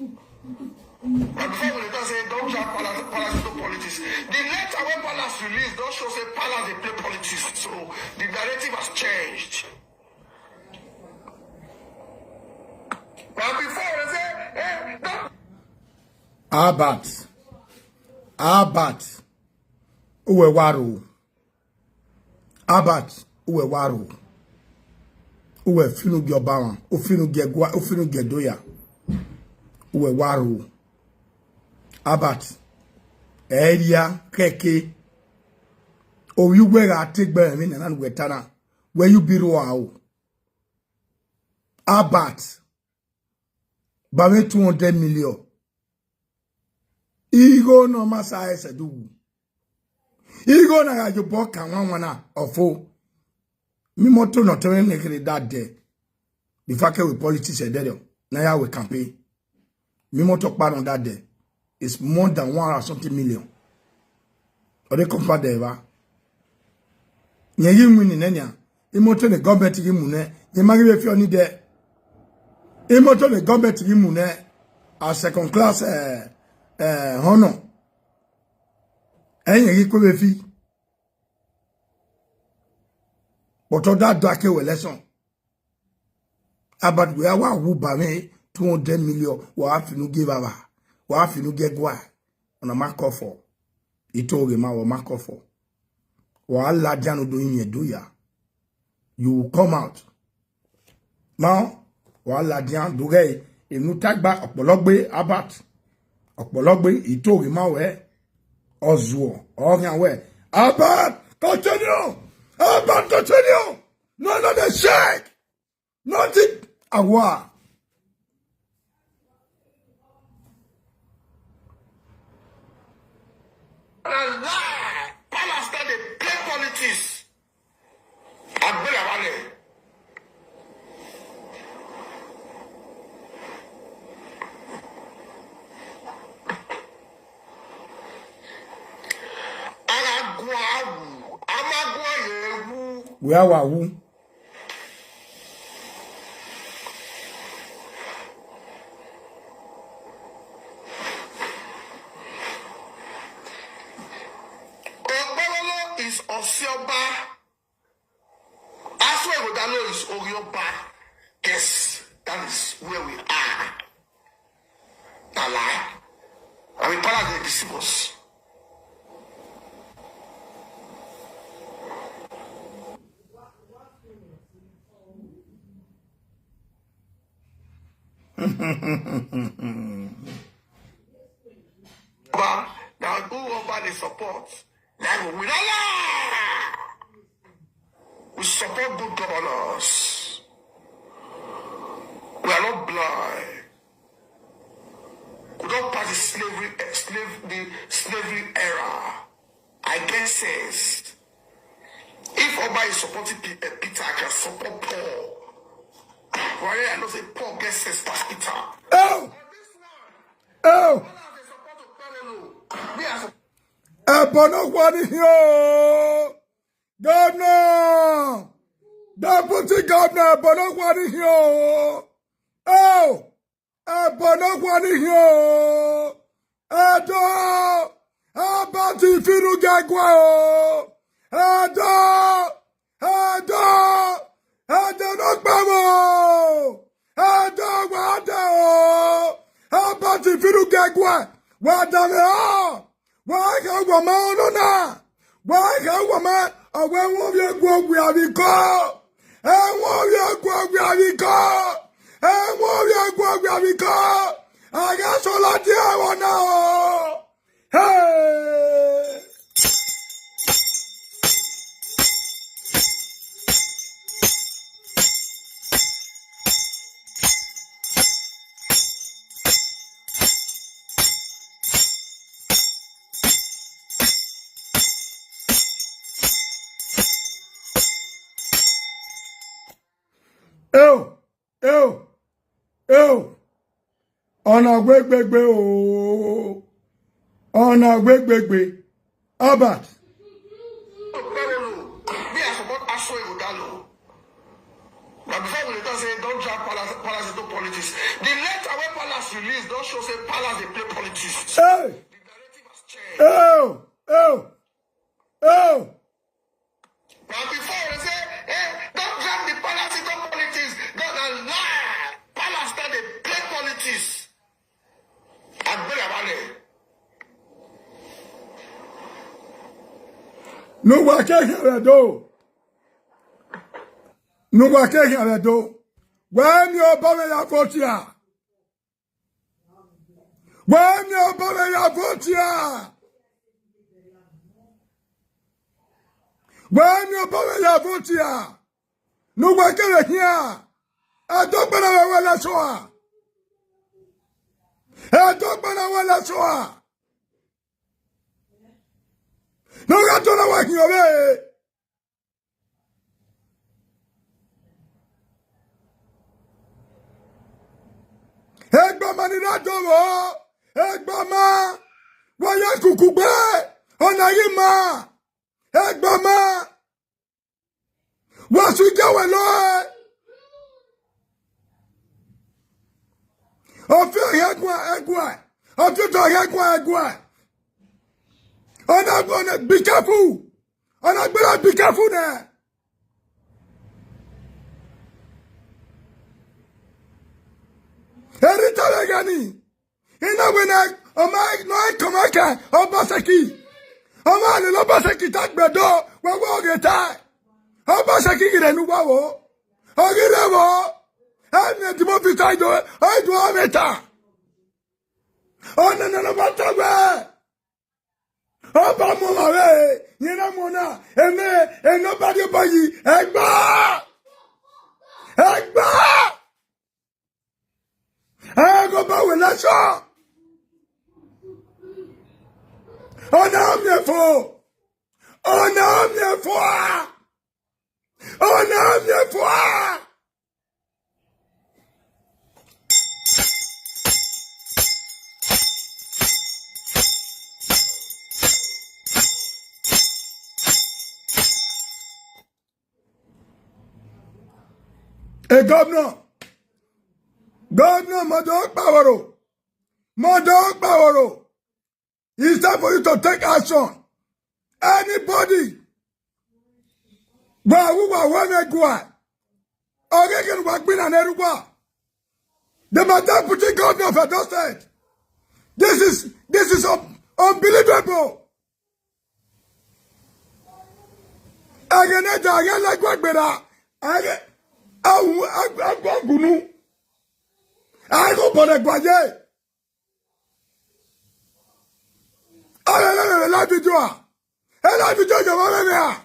And before we dey talk say, don't drag palace, palace into politics. The letter wey palace release don show say palace dey play politics. So the narrative has changed. Now before they say, eh, don't Albert. Albert. Uwe waru. Albert. Uwe waru. Uwe finu gi obawan. Ufinu gi egwa. Ufinu gi edoya. Uwe waru. Albert. Eria keke. Owi uwe ga te gbe mi na na uwe tana. Where you be ro a o? Albert. Ba me two hundred million. Igo no masa ese du. Igo na ga jo bo kan wan wan na ofo. Mi moto no te me kere that day. The fact we politics e there. Na ya we campaign. Mi moto pa on that day. It's more than one or something million. Or they compare there, va. Nye yi mu ni nenya. Imoto ne government yi mu ne. Nye magi be fi oni de. Imoto ne government yi mu ne. A second class, eh, eh, honor. Enye yi ko be fi. But all that dark we lesson. Albert, we are wa wu ba me two hundred million. Wa finu give aba. Wa finu get gwa. Ona ma call for. Ito ge ma wa ma call for. Wa la dianu do yin do ya. You will come out. Ma, wa la dian do ge. Inu tagba opologbe Albert. Opologbe ito ge ma we. Ozuo. Ogan we. Albert, continue. Albert, continue. No, no, dey shake. Nothing. Awa. Na lie. Palace don dey play politics. Agbera wale. Ara gun awu. Ama gun ayewu. We are wa wu. Oba. Aso Igodalo is Orioba. Yes, that is where we are. Na lie. I mean, palace dey deceive us. Oba, na who Oba dey support, na go win. We support good governance. We are not blind. We don pass the slavery, eh, slave, the slavery era. I get sense. If Oba is supporting Pe- eh, Peter, I can support Paul. Why I know say Paul get sense pass Peter. Oh! Oh! Oba dey support Okpebholo. Me as a Ebo no kwani here. Governor! Deputy governor, Ebo no kwani here. Oh! Ebo no kwani here. Edo! Abati firu gagwa o. Edo! Edo! Edo no kpawo. Edo wada o. Abati firu gagwa. Wada me o. Wa ka wa ma ono na. Wa ka wa ma. Awe wo ye gwo gwi abiko. E wo ye gwo gwi abiko. E wo ye gwo gwi abiko. Aga so la ti e wo na o. Hey! Ew, ew, ew. Ona gbegbegbe o. Ona gbegbegbe. Albert. Me as a Aso Igodalo. Now before we talk say don't drag palace, palace into politics. The letter where palace release don't show say palace they play politics. Hey. The narrative has changed. Oh, oh, oh. Now before they say, eh, don't drag the palace into politics. Don't lie. Palace that they play politics. Agbera wale. Nugwa ke here do. Nugwa ke here do. When you baba ya vote ya. When you baba ya vote ya. When you baba ya vote ya. Nugwa ke here. Edo gbara we wala so a. Edo gbara wala so a. Nugwa to na wa hiyo be. Egbama ni na dowo. Egbama. Wa ya kukugbe. Ona yi ma. Egbama. Wa su ja we lo. Ofi o ye gwa egwa. Ofi o ye gwa egwa. Ona, ona, be careful. Ona gbera, be careful na. Erita le gani. Ina we na, o ma no e koma ka Obaseki. O ma le Obaseki ta gbedo wa wo ge ta. Obaseki gire nu wa wo. O gire wo. E mi di mo fi ta do. O do o me ta. O na na na ba ta we. Oba mo ma we, ni na mo na, eme, e nobody oba yi, egba! Egba! Ego ba we na so. Ona mi fo. Ona mi fo. Ona mi fo. A governor, governor Modo Paworo, Modo Paworo, it's time for you to take action. Anybody Gwa wu wa we me gwa. Ogege wa gbina ne rugwa. The Madam Deputy Governor of Edo State. This is this is un- unbelievable. Agene da agene gwagbera. Age awu agwagunu. Ago bole gwaye. Ala la la la video. Ala video je wa me a.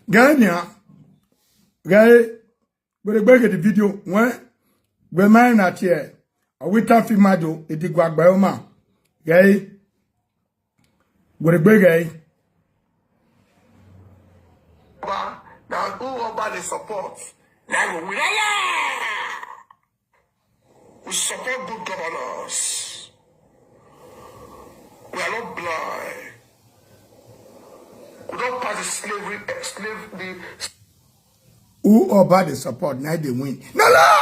Ganya. Gai. But the video when we mine at here. A wita fi mado idigwa gbayoma. Gai. But the gai. Now who about the support? Now we We support good governance. We are not blind. We don't pass the slavery, slavery. Who Oba dey support, now they win. No, no!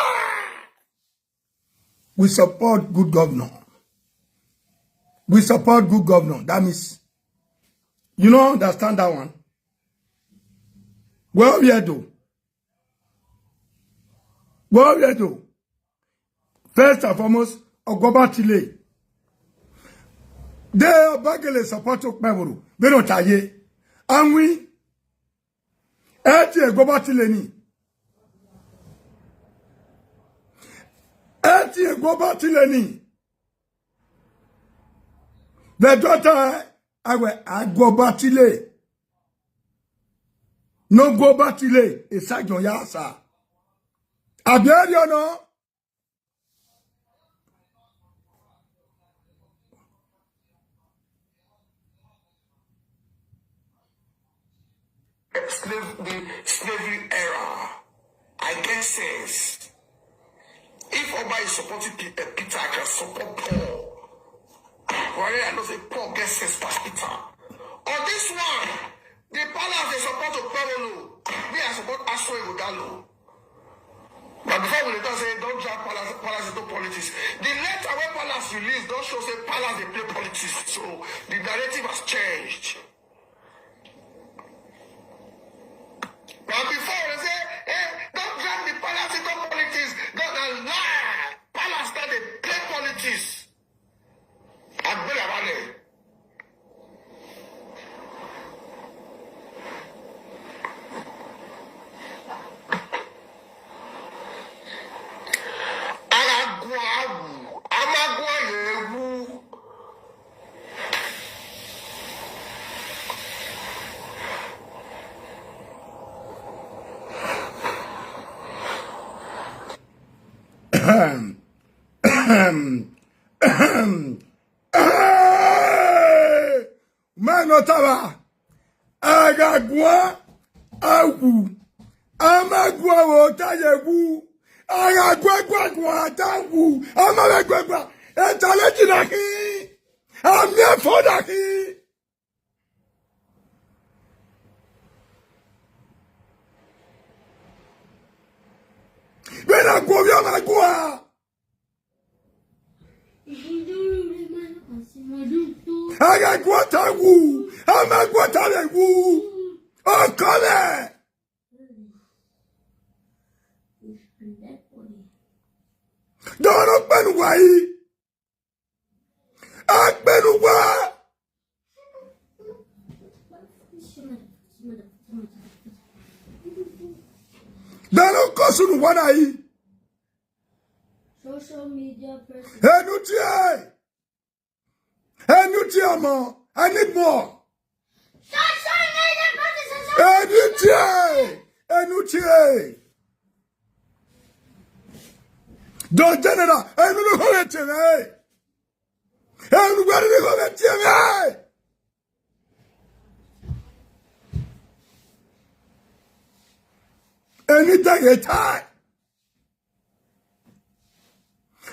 We support good governor. We support good governor. That means, you don't understand that one. Well, we do. Well, we do. First and foremost, Ogoba Chile. They Obagele support Okpeburu. They don't tell you. And we, Eti Ogoba Chile ni. Eti Ogoba Chile ni. The daughter, I will, I go back Chile. No go back Chile. It's like your yasa. Abi eri or no? Slave, the slavery era. I get sense. If Oba is supporting Pe- uh, Peter, I can support Paul. Why I know say Paul gets sense past Peter. On this one, the palace they support Okpebholo. Me, I support Aso Ighodalo. But before we talk say don't drag palace, palace into politics. The letter where palace release don't show say palace they play politics. So the narrative has changed. But before they say, hey, don't drag the palace into politics. Don't lie. Palace that they play politics. Agbéra wálẹ̀. Ara gun awù, a máa gun ọyàn ewu. Mano taba, agagua awu, amagua wo tayewu, agagua gua gua tawu, amagagua gua, etale jinaki, amie fodaki. Bena gwa amagua. Agagua tawu, amagua tayewu, okole. Doro pẹ̀lú wáyé. Agbẹnuwa. Doro kosunu wanayi. Social media person. Enutie. Enutie mo. I need more. Social media person. Enutie. Enutie. Don General. Enu no hore tene. Enu gwari no hore tene. Anytime you tie.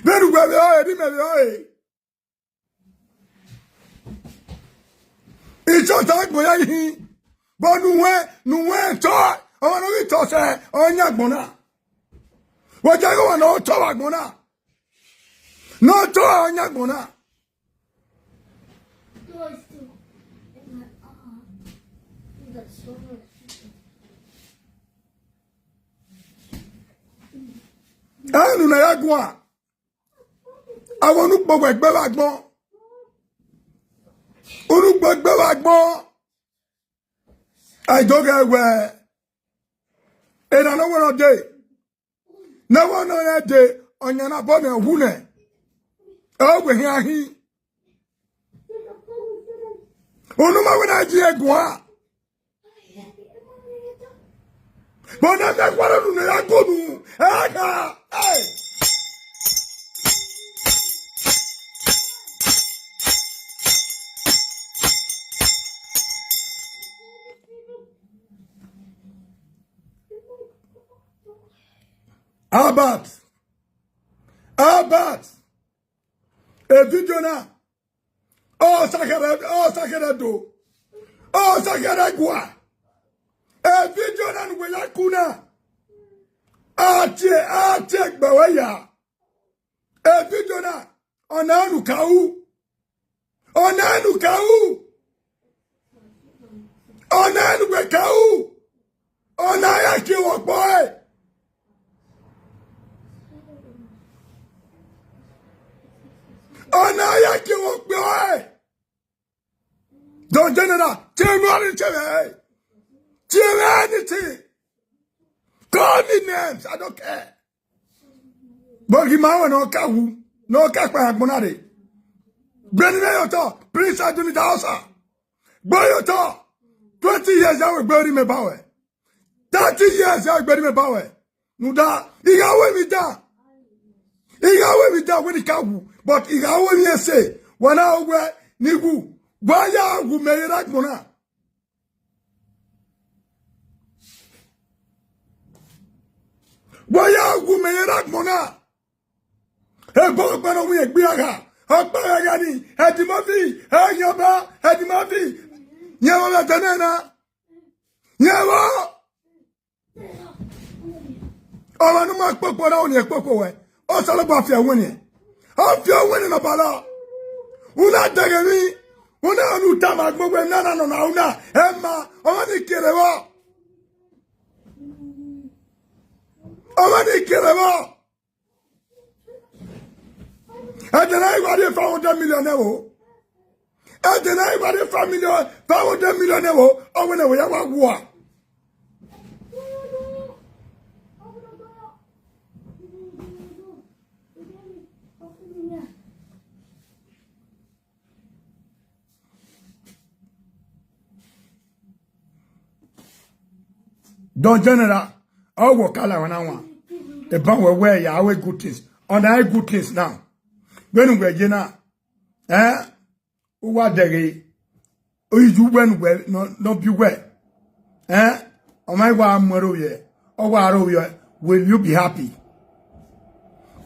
Beru gwa be oye, di me be oye. Icho ta gbo ya yi. But nuwe, nuwe to, ọmọ no we to se, onya gbona. Wo je go no to wa gbona. No to onya gbona. Anu na ya gwa. Awon nu gbogbo egbe wa gbon. Unu gbogbo wa gbon. I don't get where. And I don't want to day. No one on that day. Onyana bone hune. Oh, we here he. Unu ma we na ji egwa. Bona me kwara nu na ya gonu. Aka. Hey. Albert. Albert. E video na. Oh, sakere, oh, sakere do. Oh, sakere gwa. E video na nwe ya kuna. Atie, atie gbawe ya. E video na. Ona anu kau. Ona anu kau. Ona anu gbe kau. Ona ya ki wo po e. Ona ya ki wo po e. Don General, tell me anything. Tell me anything. Call me names. I don't care. But he man no kawu. No kakpa agbonare. Beni na yo to. Prince Aduni Dawson. Gboyo to. Twenty years ya we gberi me bawe. Thirty years ya we gberi me bawe. Nuda. Igawe mi da. Igawe mi da we ni kawu. But igawe mi ese. Wana ogwe nigu. Gwa ya wu me yera gbona. Gwa ya wu me yera gbona. E bo gbana wi egbi aga. Opa aga ni. Edimafi. Eyaba. Edimafi. Nyewo la tenena. Nyewo. Ọmọ nu ma kpokpo na oni ekpokpo we. O sọlọ gba fi awon ni. O fi awon ni na bala. Una dege mi. Una nu ta ma gbogbo na na na na una. Emma. Ọmọ ni kere wo. Ọmọ ni kere wo. Ede na igba de five hundred million ewo. Ede na igba de five million, five hundred million ewo. Owe na we ya wa gwa. Don General, I work all around one. The ban we wear ya we good things. On the good things now. When we je na, eh? Uwa dere. Oyi ju when we no no be we. Eh? O mai wa moro ye. O wa ro ye. Will you be happy?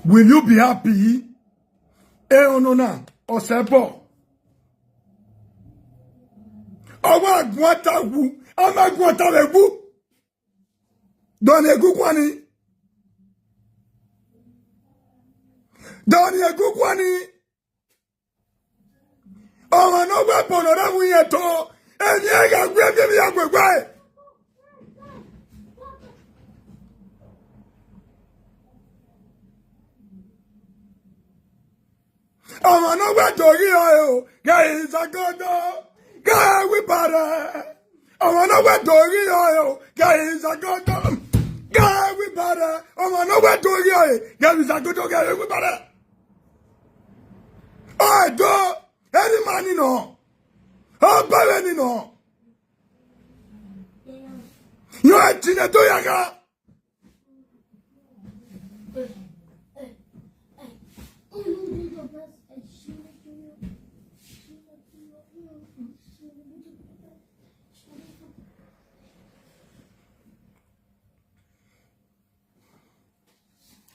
Will you be happy? E ono na. O se bo. O wa gwata wu. A ma gwata le wu. Don egu kwani. Don egu kwani. Ọmọ no gbe pono ra mu ye to. Eni e ga gbe bi mi ya gbe gbe. Ọmọ no gbe dori o e o. Ge izagodo. Ge wi bare. Ọmọ no gbe dori o e o. Ge izagodo. Ge wi bare. Ọmọ no gbe dori o e. Ge izagodo ge wi bare. O e do. Any man ni no. O bare ni no. Yo e tine do ya ga.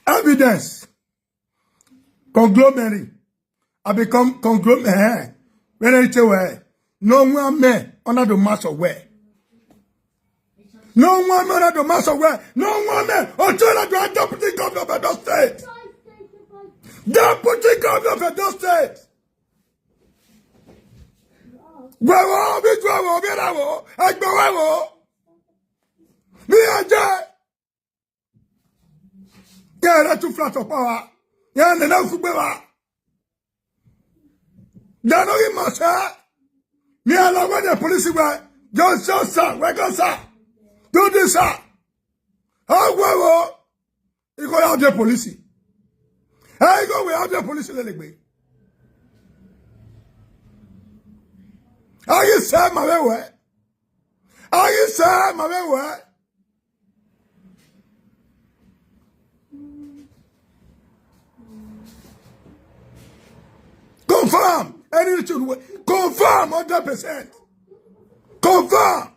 Evidence. Conglomerate. I become conglomerate. When I say where? No one man under the mass of where? No one man at the master where. No one man. Until I do a deputy governor of Edo State. Deputy governor of Edo State. Gwewo, bi gwewo, bi rawo, egbewewo. Bi eje. Get that two flat of power. Yeah, and then I'll be wa. They don't give much, eh? Me allow when the police were. Just, just, sir. Welcome, sir. Do this, sir. How well? You go out there, police. Hey, you go out there, police. Let me. Are you sir, my way? Are you sir, my way? Confirm. Anything we confirm hundred percent. Confirm.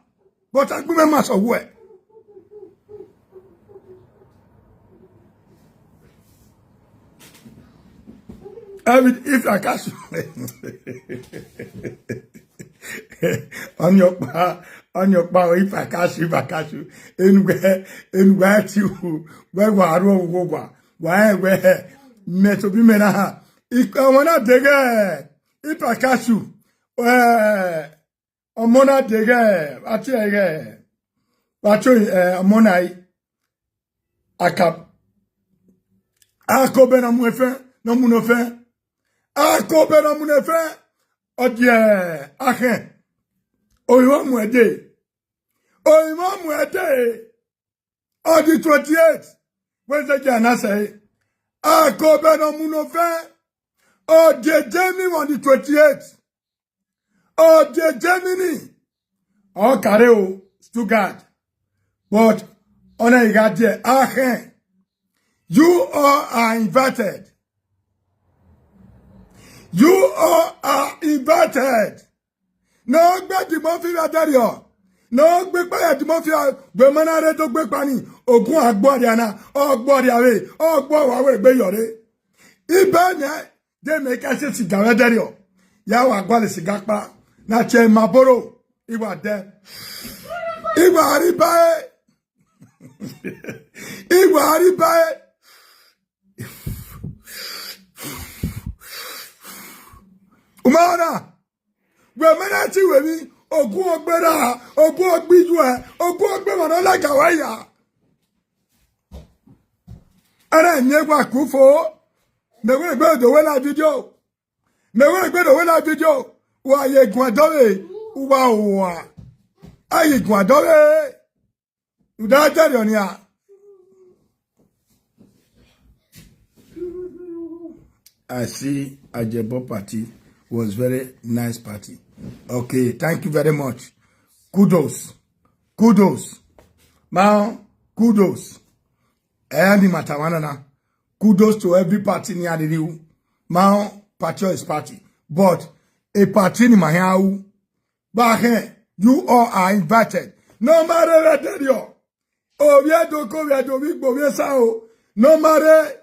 But I give my master where. Every, if I catch you, on your pa, on your pa, if I catch you, if I catch you, anywhere, anywhere to, where we are, where we are, where, where, me to be me na, if I wanna dig it, if I catch you, eh, ọmọ náà dé gẹ, àti ẹgẹ, pàtó, eh, ọmọ náà yìí, aka, akobe na mu efe, na mu no fe, akobe na mu no fe, ọdí ẹ, ahẹ, oyibo mu ẹ dé, oyibo mu ẹ dé, ọdí twenty-eight, Wednesday jẹ́ àná sẹ́yìn, akobe na mu no fe, ọdí ẹ jẹ́ mi wọ́n di twenty-eight, ọdí ẹ jẹ́ mi ni, ọkàrẹ́ o, Stuttgart, but ọ̀nà ìgá díẹ̀, ahẹ́, you all are invited, you all are invited. No gbe di mo fi ra deri o. No gbe pa ya di mo fi ra gbe mana re to gbe pa ni. Ogun agbo ari ana, ogbo ari awe, ogbo wa we gbe yore. Ibe ne de me ka se siga we deri o. Ya wa gwa le siga pa. Na che ma boro. Iwa de. Iwa ari ba e. Iwa ari ba e. Umana. Gwe mena ti we mi, ogun ogbera, ogun ogbiju e, ogun ogbe mona la gawa ya. Ara nye gwa kufo. Me we gbe do we la video. Me we gbe do we la video. Wa ye gwa do we. Wa wa. Ayi gwa do we. Uda tell you, yeah. I see Ajebo party was very nice party. Okay, thank you very much. Kudos. Kudos. Now, kudos. Eh, ni matawana na. Kudos to every party ni adiriu. Now, party is party. But a party ni mahiau. Bahe, you all are invited. No matter where they are. Oh, we are do ko, we are do we go, we are sao. No matter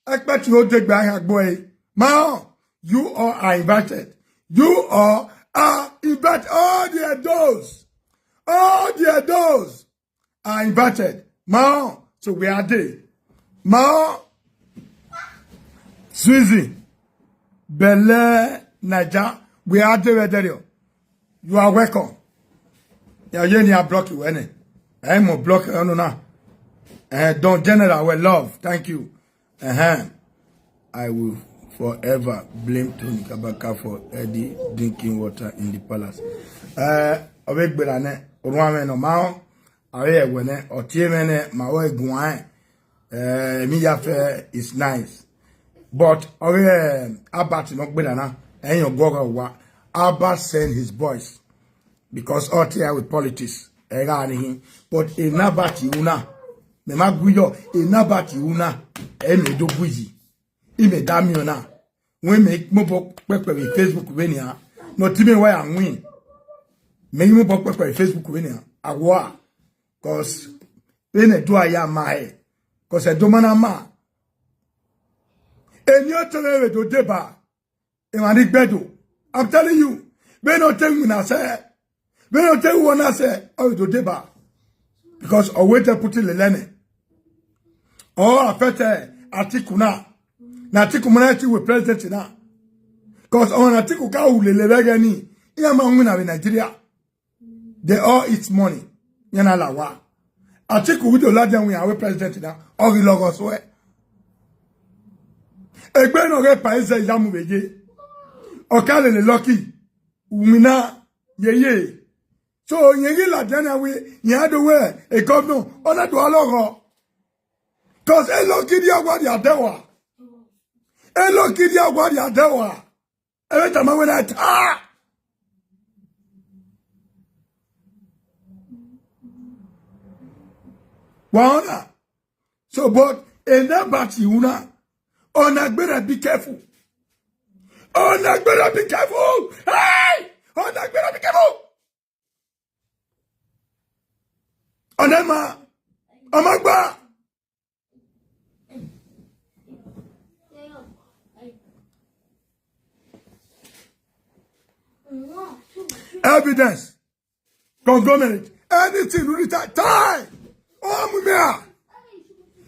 expect you to gba agbo e. Ma, you all are invited. You all are invited. All the adults, all the adults are invited. Ma, so we are there. Ma, Suzy, Belle, Naija, we are there, there. You are welcome. Ya ye ni a block you any. I am a block you no na. Eh, Don General, we love. Thank you. Uh-huh. I will forever blame Tony Kabaka for Eddie drinking water in the palace. Eh, obe gbera ne, oruame no mao. Awe egwe ne, otie me ne, ma we guan. Eh, mi ya fe is nice. But owe, eh, Albert no gbera na. Enyo gogo wa. Albert send his boys. Because all here with politics. Ega ni. But in Albert una. Me ma guyo, in Albert una. E me do guyi. I me da mi ona. When me mo bo pepe with Facebook we ni a. No ti me wa ya win. Me mo bo pepe with Facebook we ni a. Awa. 'Cause we ne do aya ma e. 'Cause e do mana ma. Eni o tele we do deba. E ma ni gbedo. I'm telling you. We no tell una say. We no tell una say. Oh, do deba. Because always they put in the learning. Oh, affect Atiku now. Na Atiku mwana ti we president now. Because on Atiku ka ulele begeni. Iya ma ngwina we Nigeria. They all eat money. Yana lawa. Atiku with the large we are president now. All the logos we. Egbe no ge pa eze ya mu beje. Okalele lucky. Umina ye ye. So yegi la dana we ya do we a governor ona do alogo. Cause e lucky dia gwa dia dewa. E lucky dia gwa dia dewa. Every time I went at ah. Waona. So but in that batty una ona gbera be careful. Ona gbera be careful. Hey! Ona gbera be careful. Ona ma. Amagba. Evidence. Conglomerate. Anything you need time. Oh, mumia.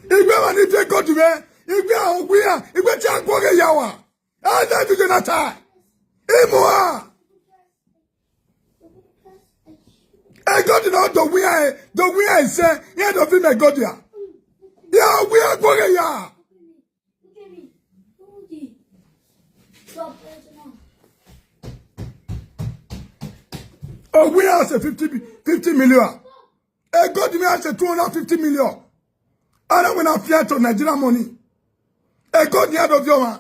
Igbe wa ni je go duwe. Igbe a ogwia. Igbe ti agboge yawa. Ada du je na time. Imua. E God na do wia e, do wia e se, ye do fi me God ya. Ya wia go ge ya. Oh, we are say fifty, fifty million. E God me I say two hundred fifty million. I don't wanna fear to Nigeria money. E God ya do fi o ma.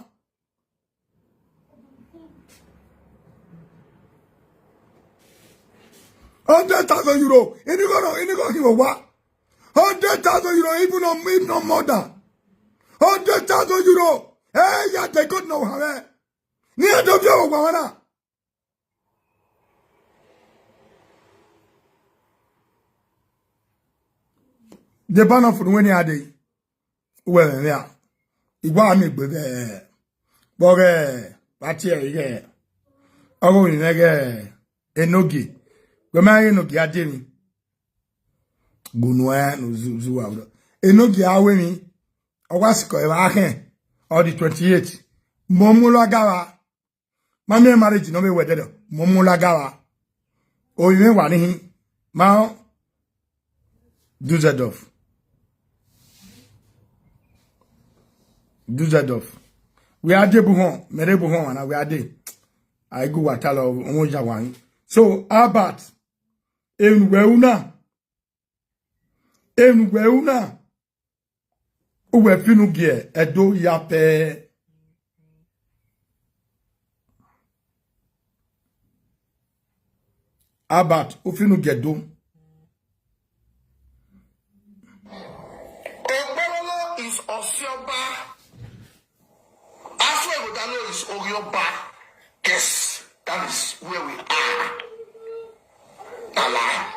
Hundred thousand euro. Ini go no, ini go ki wa. Hundred thousand euro, even no, even no more than. Hundred thousand euro. Hey, ya te God no have. Ni e do fi o wa wana. The ban of when are they? Well, yeah. Igwa mi gbe be. Boge, pati e ge. Ogo ni ge. Enogi. Gbe ma enogi ade mi. Gunu e no zu zu wa. Enogi awe mi. Owa siko e wa he. All the twenty-eight. Mo mu lo gawa. Ma me marriage no me wedded. Mo mu lo gawa. O yin wa ni. Ma Düsseldorf. Düsseldorf. We are de buhon, mere buhon, and we are de. I go watalo, omo jawan. So, Albert, in weuna, in weuna, uwe finu gie, edo yape. Albert, ufinu gedo. Okpololo is Osioba. Afuegodalo is Orioba. Yes, that is where we are. Ala.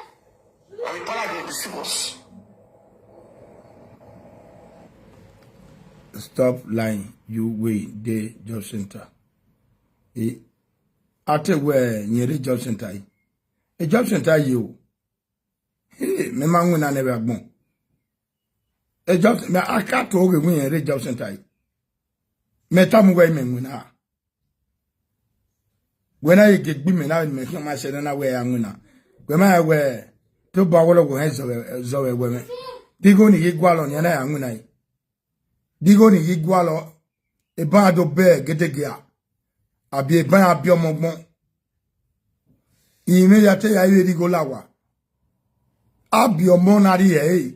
I mean, Paula dey deceive us. Stop lying. You wey dey job center. Eh, I tell where you dey job center. Eh? A job center you. Hey, me ma ngwina ne agbon. A job me aka to we we a job center. Me ta mu we me ngwina. When I get be me na me ma se na we a ngwina. We ma we to ba wo lo go he zo we zo we we me. Digo ni ye gwa lo ni na ya ngwina. Digo ni yi gwalo. Eba do be gedegea. Abi eba abi omogbon. Ime ya te ya iwe digo lawa. Abi omo na ri e.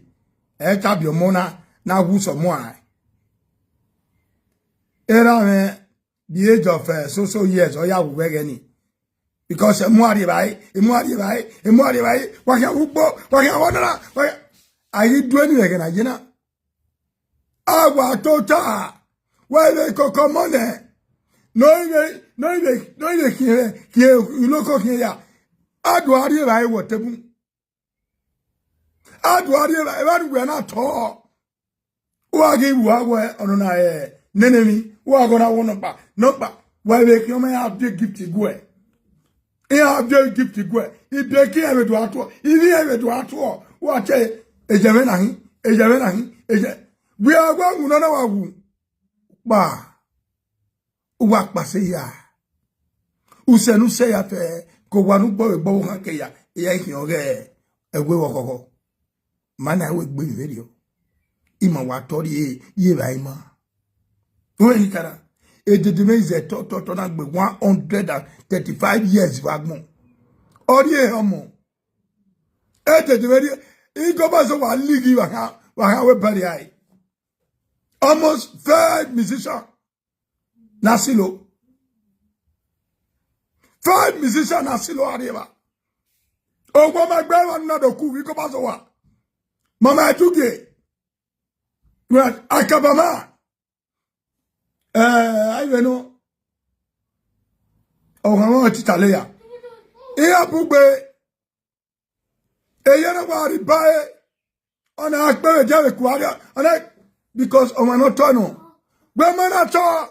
E ta abi omo na na wu so mo ai. Era me the age of uh, so so years oya wu wege ni. Because emu ari bai, emu ari bai, emu ari bai. Wa ya ugbo, wa ya wonara, wa ya. Ayi do ni wege na yena. Awa tota. Wa ile koko mone. No ile, no ile, no ile kie, kie iloko kie ya. Adu ari bai wo tebu. Adu ari bai, bai we na to. Wa gi wa we ono na e. Nene mi, wa go na wo no pa, no pa. Wa be ki o me have the gift gwe. E have the gift gwe. I be ki e be do ato. I ni e be do ato. Wa che Ejeme nahi, ejeme nahi, eje. We are going, no, no, wa wu. Ba. Uwa kpase ya. Usenu se ya fe, ko wa nu gbo, gbo ha ke ya, ya ki oge, egwe wo koko. Mana we gbe video. Ima wa tori e, ye ba ima. We ni kara. Ededeme is a to, to, to na gbe one hundred and thirty-five years wa gbon. Ori e omo. Ededeme ri, igo ba so wa ligi wa ha, wa ha we bari ai. Almost five musician. Na silo. Five musician na silo ariba. Ogbo ma gbe wa na do ku wi ko ba so wa. Mama etuge. Right, akabama. Eh, ayi we no. O kan won ti tale ya. Iya bugbe. Eye na wa ri ba e. Ona akpere je we ku ari. Ona, because o ma no to no. Gbe ma na to.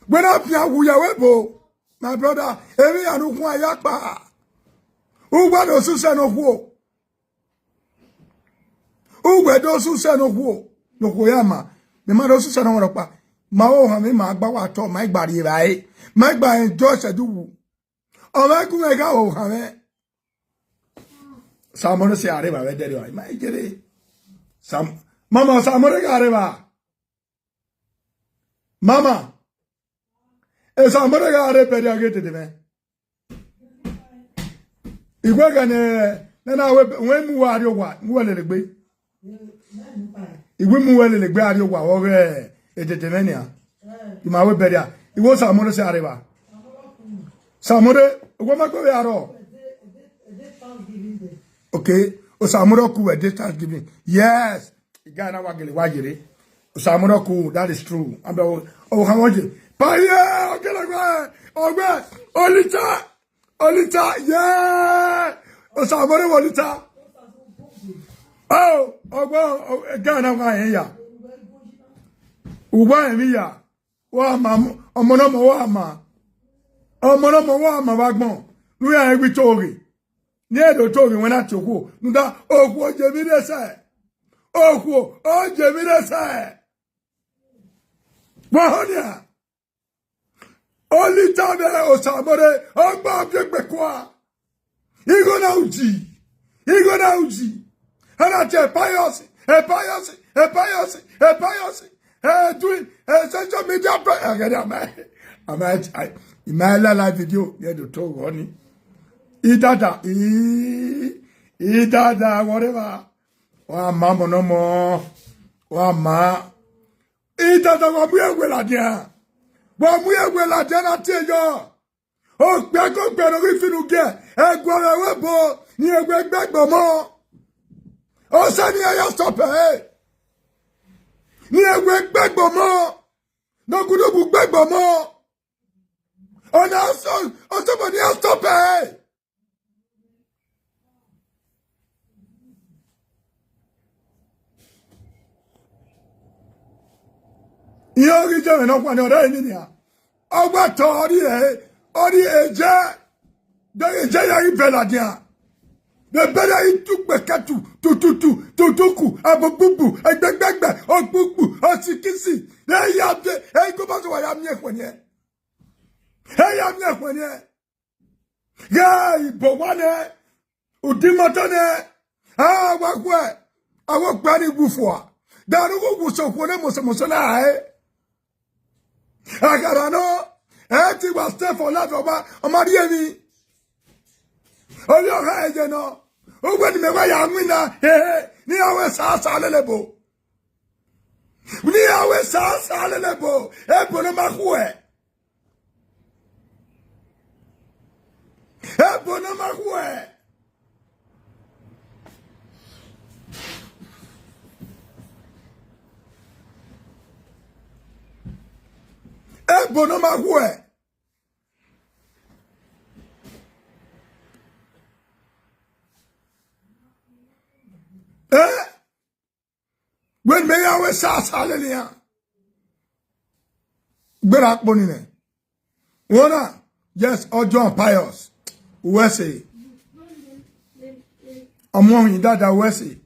Gbe na pia wu ya we bo. My brother, emi anu kun aya pa. Ugba do su se no ku o. Ugbe do su se no ku o. No ku ya ma. Me ma do su se no ro pa. Ma o ha mi ma gba wa to, ma gba ri ra e. Ma gba enjoy se du wu. O ma ku me ga o ha me. Samoro se are ba we de ri wa. Ma jere. Sam, mama, Samoro ga are ba. Mama. E Samoro ga are pe ri age tete me. Igwe ga ne, na na we, we mu wa ri o wa, mu wa le le gbe. Igwe mu wa le le gbe ari o wa, o ge, e tete me ni a. Ima we pe ri a. Iwo Samoro se are ba. Samoro, wo ma ko we aro. Okay. O Samoro ku we dey Thanksgiving. Yes. Igana wa gele wa jere. O Samoro ku, that is true. Ambe o, o kan wo je. Pa ye, o gele gbe. O gbe. Olita. Olita. Yeah. O Samoro wo Olita. Oh, o gbe, o, Igana wa yen ya. Ugba yen mi ya. Wa ma, omo na mo wa ma. Omo na mo wa ma wa gbon. Nu ya egbi toge. Ni edo toge won na ti oku. Nu da oku o je mi re se. Oku o je mi re se. Wa ho ni a. Olita be o Samoro, o gba bi gbe kwa. Igo na uji. Igo na uji. Ana te pious, e pious, e pious, e pious. E doing, e social media pe, agada ma. Ama, I, ima la la video, ye do to woni. Idada, i, idada, whatever. Wa ma mo no mo. Wa ma. Idada wa mu ewe la dia. Wa mu ewe la dia na te yo. O gbe ko gbe no ri finu ge. E gwo re we bo. Ni ewe gbegbo mo. O se ni aya stop e. Ni ewe gbegbo mo. No gudu gu gbegbo mo. Ona so, o se bo ni a stop e. Iyo gi je no kwa ni ore ni ni a. Ogba to ori e, ori e je. De e je ya i bela dia. De bela i tu pe ka tu, tu, tu, tu, tu, tu ku, abo bubu, egbegbegbe, o bubu, o sikisi. De ya de, e ko ba so wa ya mi e kwenye. E ya mi e kwenye. Ga ibo wa ne. Udimoto ne. Ah, wa kwe. Awo gbani gufua. Daru gu guso kwo ne moso moso na e. Agara no. E ti wa stay for life, ọba, ọmọ ri emi. Oyo ha eje no. Ogwe ni me wa ya nwi na. He he. Ni awe sa sa lele bo. Ni awe sa sa lele bo. E bo no ma kwe. E bo no ma kwe. E bo no ma kwe. Eh? When me ya we sa sa le ni a. Gbera po ni ne. Wona, yes, Ojo and Pious. Uwese. Omo yin dada Uwese.